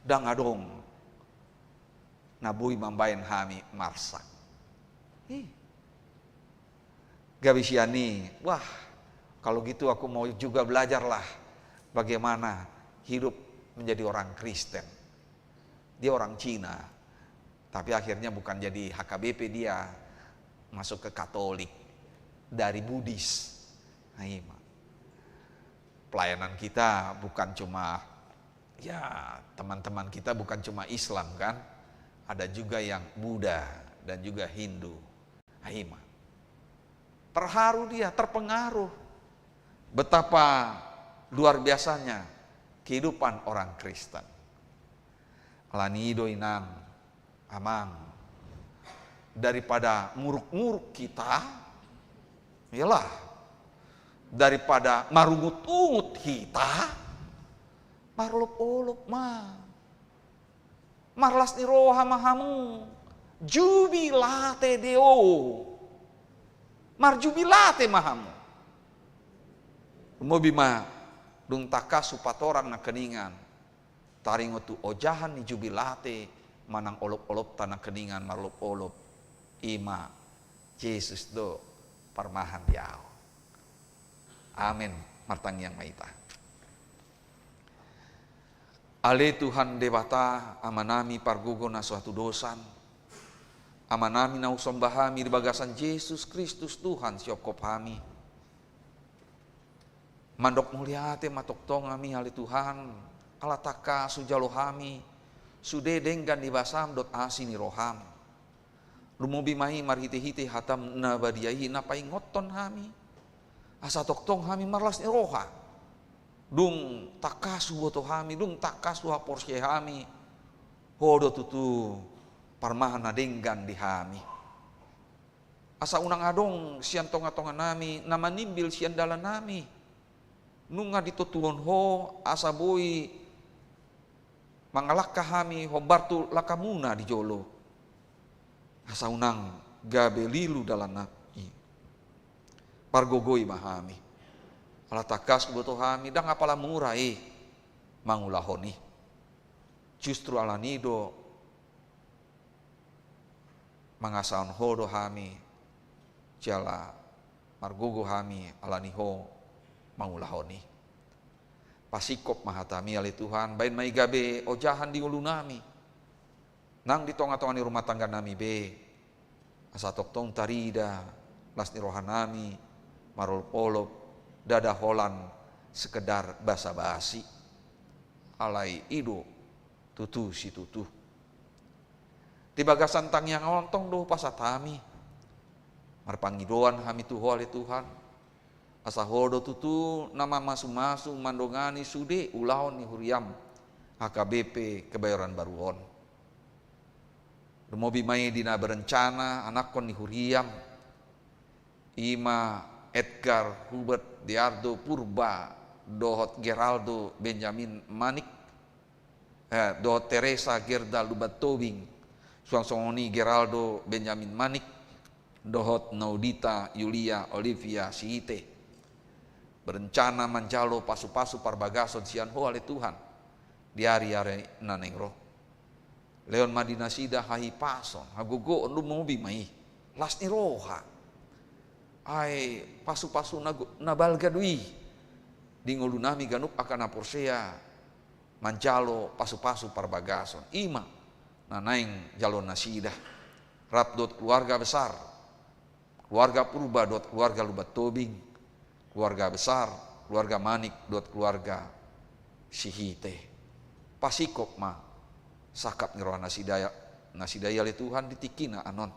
Ndang adong na boi mambaen hami marsak. Ih. Gabe sian i, wah, kalau gitu aku mau juga belajarlah bagaimana hidup menjadi orang Kristen. Dia orang Cina, tapi akhirnya bukan jadi H K B P, dia masuk ke Katolik dari Buddhis. Nah, i ma. Pelayanan kita bukan cuma, ya, teman-teman kita bukan cuma Islam, kan? Ada juga yang Buddha dan juga Hindu. Nah, i ma. Terharu dia, terpengaruh. Betapa luar biasanya kehidupan orang Kristen. Ala ni i do, Inang, Amang, daripada nguruk-nguruk hita, iyalah, daripada marungut-ungut hita, marolop-olop ma. Marlas ni roha ma hamu. Jubilate Deo. Marjubilate ma hamu. Lumobi ma dung tangkas hupatorang nangkiningan, taringot tu ojahan ni jubilate manang olop-olopta nangkiningan marolop-olop, i ma Jesus do parmahan di ahu. Amen. Martangiang ma hita. Ale Tuhan Debata, Amanami pargogo na so hatudosan, Amanami na husomba hami di bagasan Jesus Kristus Tuhan sihophop hami. Mandok mauliate ma tongtong hami ale Tuhan, ala tangkas hujalo hami sude denggan ni basam dohot asi ni roham. Lumobi ma i marhitehite hatam na badia i na paingothon hami, asa tongtong hami marlas ni roha. Dung tangkas huboto hami, dung tangkas huhaporseai hami, Ho do tutu parmahan na denggan di hami. Asa unang adong sian tongatonganami na manimbil sian dalannami. Nunga ditontuhon Ho asa boi mangalangka hami hombar tu langkamuna di jolo. Asa unang gabe lilu dalannami. Pargogoi ma hami. Ala tangkas huboto hami ndang apala mura i mangulahon i. Justru alani do mangasahon Ho do hami, jala margogo hami alani Ho mangulahon i. Pasingkop ma hatami ale Tuhan, baen ma i gabe ojahan di ngolunami nang di tongatonga ni rumah tangganami be, asa tongtong tarida las ni rohanami marolopolop, ndada holan sekedar basabasi. Alai i do tutu situtu. Di bagasan tangiang on tong do pasahat hami, marpangidoan hami tu Ho ale Tuhan, asa Ho do tutu na mamasumasu mandongani sude ulaon ni huriam H K B P Kebayoran Baru on. Lumobi ma i di na berencana anakkon ni huriam, i ma Edgar, Hubert, Deardo, Purba, dohot Geraldo, Benjamin, Manik, eh, dohot Teresa, Gerda, Lumban Tobing, suang songon i Geraldo, Benjamin, Manik, dohot Naudita, Yulia, Olivia, Sihite. Berencana manjalo pasupasu parbagason sian Ho ale Tuhan di ariari na naeng ro. Lehon ma di nasida hahipason, hagogoon, lumobi ma i las ni roha. Ai pasupasu na go-, na balga do i di ngolunami ganup angka na porsea manjalo pasupasu parbagason. I ma na naeng jaloon nasida rap dohot keluarga besar, keluarga Purba dohot keluarga Lumban Tobing, keluarga besar, keluarga Manik dohot keluarga Sihite. Pasingkop ma sangkap ni roha nasida, nasida i ale Tuhan di tingkina annon.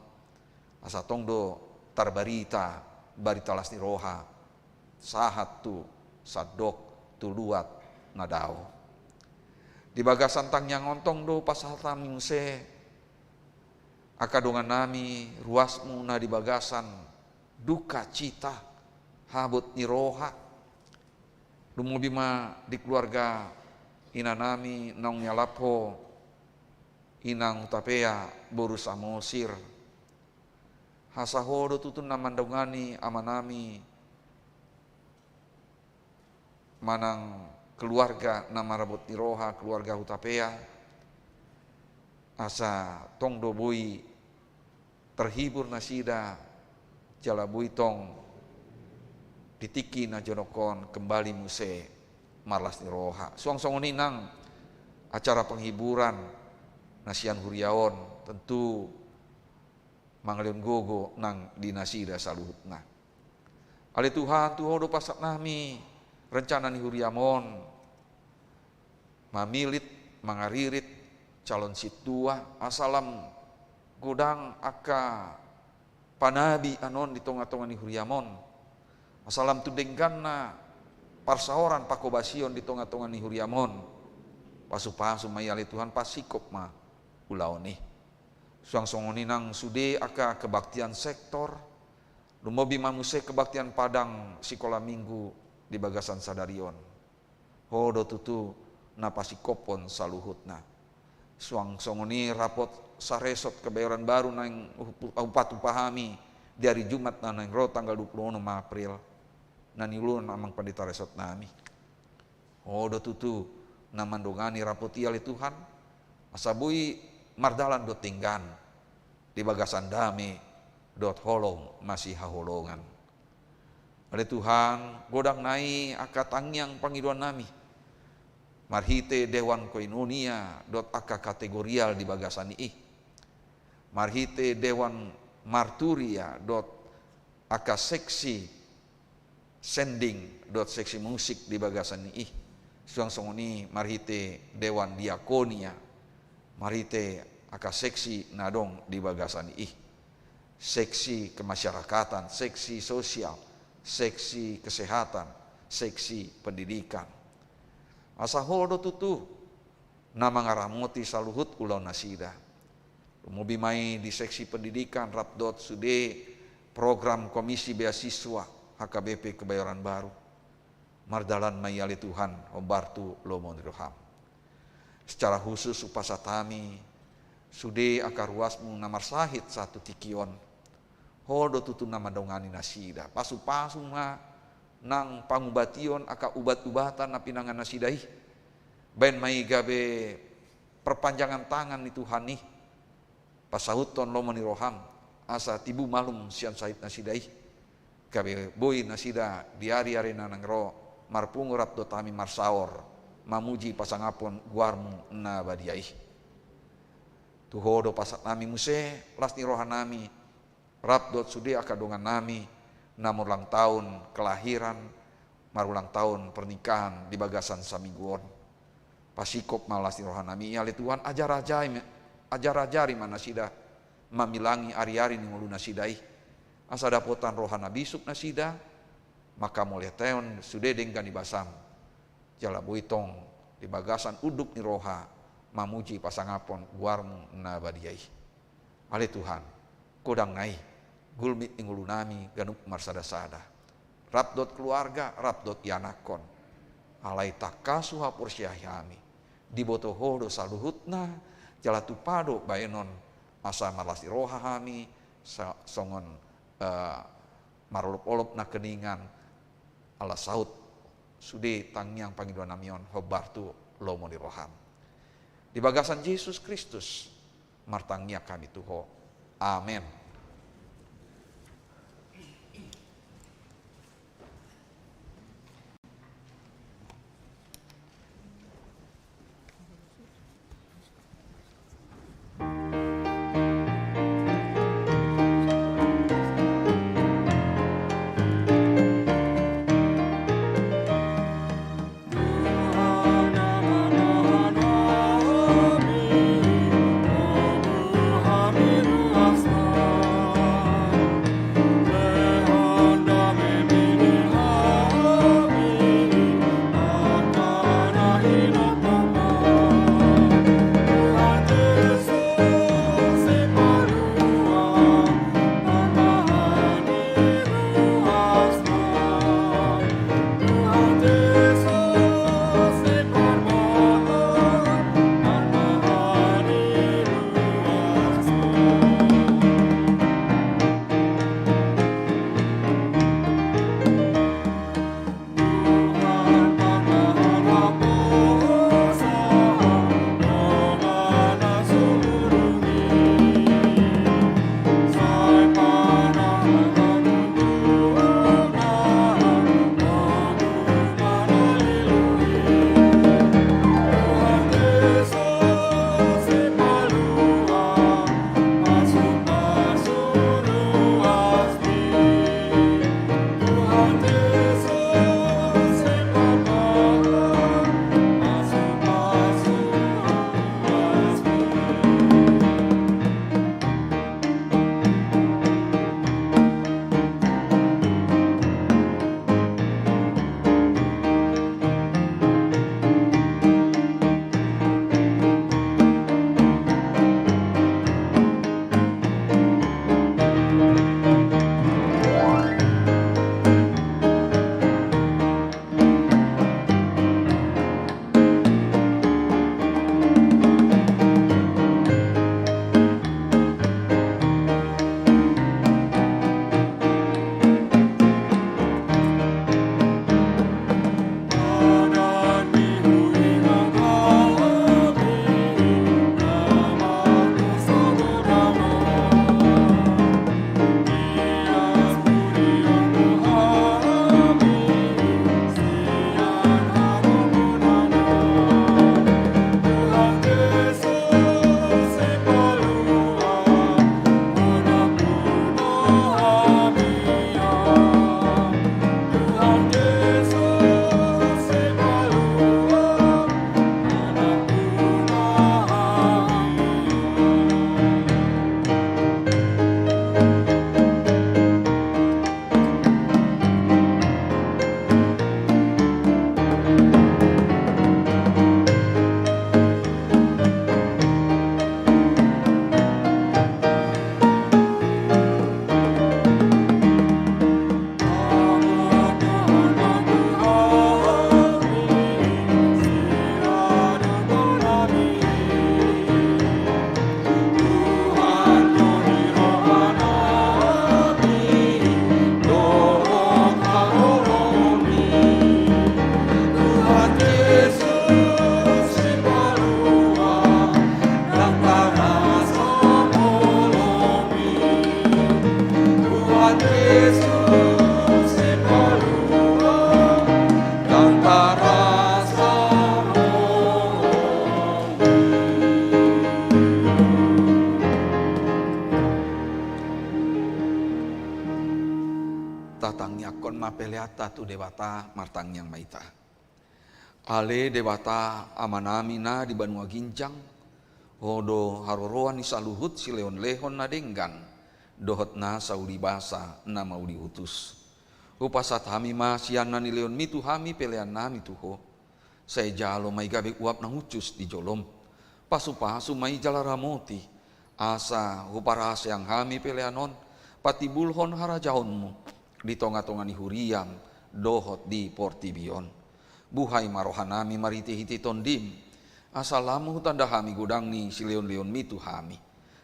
Asa tong do tarbarita barita las ni roha sahat tu sandok tu luat na dao. Di bagasan tangiang on tong do pasahat hami muse angka dongannami ruasmu na di bagasan dukacita, habot ni roha. Lumobi ma di keluarga inanami naung nialap Ho, Inang Hutapea boru Samosir. Asa Ho do tutu na mandongani amanami manang keluarga na marhabot ni roha, keluarga Hutapea, asa tong do boi terhibur nasida, jala boi tong di tingki na jonok on kembali muse marlas ni roha. Suang songon i nang acara penghiburan na sian huria on, tentu mangalehon gogo nang di nasida saluhutna. Ale Tuhan, tu Ho do pasahatnami rencana ni huriam on, mamilit, mangaririt calon sintua, asa lam godang angka panabi annon di tongatonga ni huriam on, asa lam tu dengganna parsaoran pangkobasion di tongatonga ni huriam on. Pasupasu ma i ale Tuhan, pasingkop ma ulaon i. Suang songon i nang sude angka kebaktian sektor, lumobi ma muse kebaktian padang sikola minggu di bagasan sadari on. Ho do tutu na pasingkophon saluhutna. Suang songon i rapot saresort Kebayoran Baru naeng hup-, hupatumpa hami di ari Jumat na naeng ro tanggal dua puluh enam April, na niulahon amang pandita resortnami. Ho do tutu na mandongani rapot i ale Tuhan, asa boi mardalan dohot denggan di bagasan dame dohot holong masihaholongan. Ale Tuhan, godang nai angka tangiang pangidoannami marhite dewan koinonia dohot angka kategorial di bagasan i, marhite dewan marturia dohot angka seksi sending dohot seksi musik di bagasan i, suang songon i marhite dewan diakonia, marhite angka seksi na adong di bagasan i, seksi kemasyarakatan, seksi sosial, seksi kesehatan, seksi pendidikan. Asa Ho do tutu na mangaramoti saluhut ulaonnasida. Lumobi ma i di seksi pendidikan rap dohot sude program Komisi Beasiswa H K B P Kebayoran Baru. Mardalan ma i ale Tuhan, hombar tu lomo ni roham. Secara khusus hupasahat hami sude angka ruasmu na marsahit sahat tu tingki on. Ho do tutu na mandongani nasida. Pasupasu ma nang pangubation angka ubat-ubatan na pinangannasida i. Baen ma i gabe perpanjangan tangan ni Tuhan i, pasahuthon lomo ni roham, asa tibu malum sian sahitnasida i, gabe boi nasida di ari-ari na naeng ro marpungu rap dohot hami marsaor mamuji pasangaphon goarmu na badia i. Tu Ho do pasahatnami muse las ni rohanami, rap dohot sude angka dongannami na marulang tahun kelahiran, marulang tahun pernikahan di bagasan saminggu on. Pasingkop ma las ni rohanami i ale Tuhan, ajar-ajari ma, ajar-ajari ma nasida mamilangi ari-ari ni ngolunasida i. Asa dapotan roha na bisuk nasida mangkamauliatehon sude denggan ni basam. Jala boi tong di bagasan unduk ni roha mamuji pasangaphon goarmu na badia i. Ale Tuhan, godang nai gulmit ni ngolunami ganup marsada-sada, rap dohot keluarga, rap dohot ianakhon. Alai tangkas huhaporseai hami, diboto Ho do saluhutna, jala tupa do baenon asa marlas ni roha hami sa-, songon, eh, marolop-olop nangkiningan, ala saut sude tangiang pangidoannami on hombar tu lomo ni roham. Di bagasan Jesus Kristus martangiang hami tu Ho. Amen. Tangihon ma peleanta tu Debata, martangiang ma hita. Ale Debata, Amanami na di banua ginjang, Ho do haroroan ni saluhut silehonlehon na denggan, dohot nasa ulibasa na mauliutus. Hupasahat hami ma sian na nilehonMi tu hami peleannami tu Ho. Sai jalo ma i gabe uap na hushus di joloM. Pasupasu ma i jala ramoti, asa huparaseang hami pelean on patimbulhon harajaonMu di tongatonga ni huriaM dohot di portibi on. Buhai ma rohanami marhitehite TondiM, asa lam hutanda hami godang ni silehonlehonMi tu hami.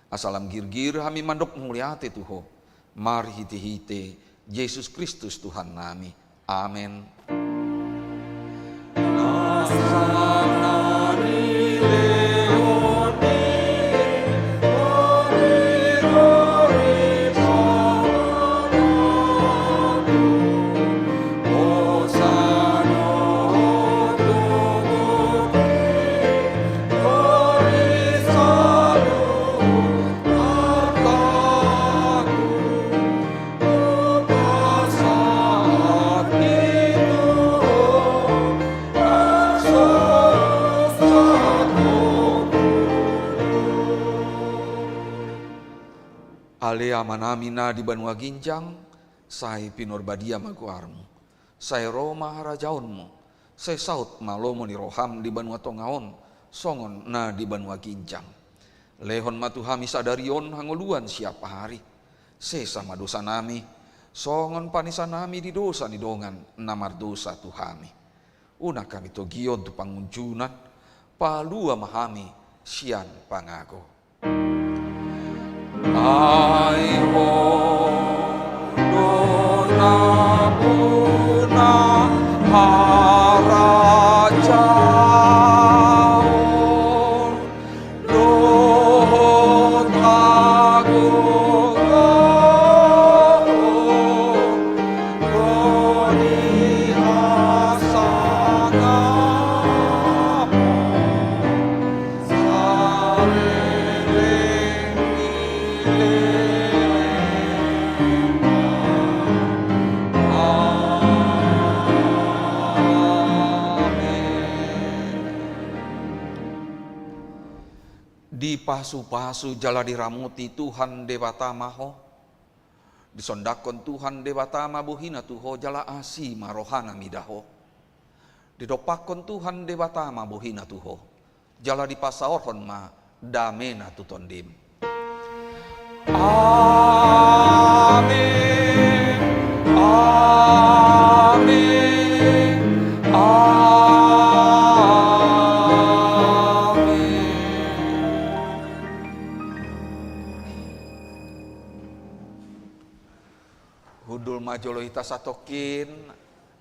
Asa lam girgir hami mandok mauliate tu Ho, marhitehite Jesus Kristus Tuhannami. Amen. Ale Amanami na di banua ginjang, sai pinarbadia ma goarMu. Sai ro ma harajaonMu, sai saut ma lomo ni rohaM di banua tonga on, songon na di banua ginjang. Lehon ma tu hami sadari on hangoluan siapari. Sesa ma dosanami, songon panesanami di dosa ni dongan na mardosa tu hami. Unang hami togihon tu pangunjunan, palua ma hami sian pangago. Ai Ho do na pungu harajaon dohot hagogoon, dohot hasangapon. Dipasupasu jala diramoti Tuhan Debata ma ho. Disondangkon Tuhan Debata ma bohiNa tu ho jala asi ma rohaNa mida ho. Didompakkon Tuhan Debata ma bohiNa tu ho, jala dipasaorhon ma dameNa tu tondim. Amen. Amen. Amen. Hundul ma jolo hita satongkin,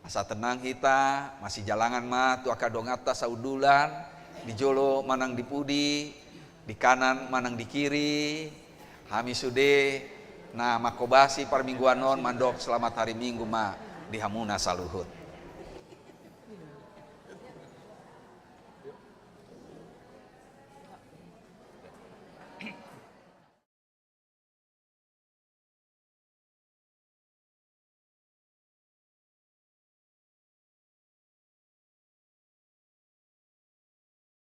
asa tenang hita, masijalangan ma tu angka donganta sahundulan, di jolo manang di pudi, di kanan manang di kiri. Hami sude na manghobasi parmingguan on mandok selamat hari Minggu ma di hamuna saluhut.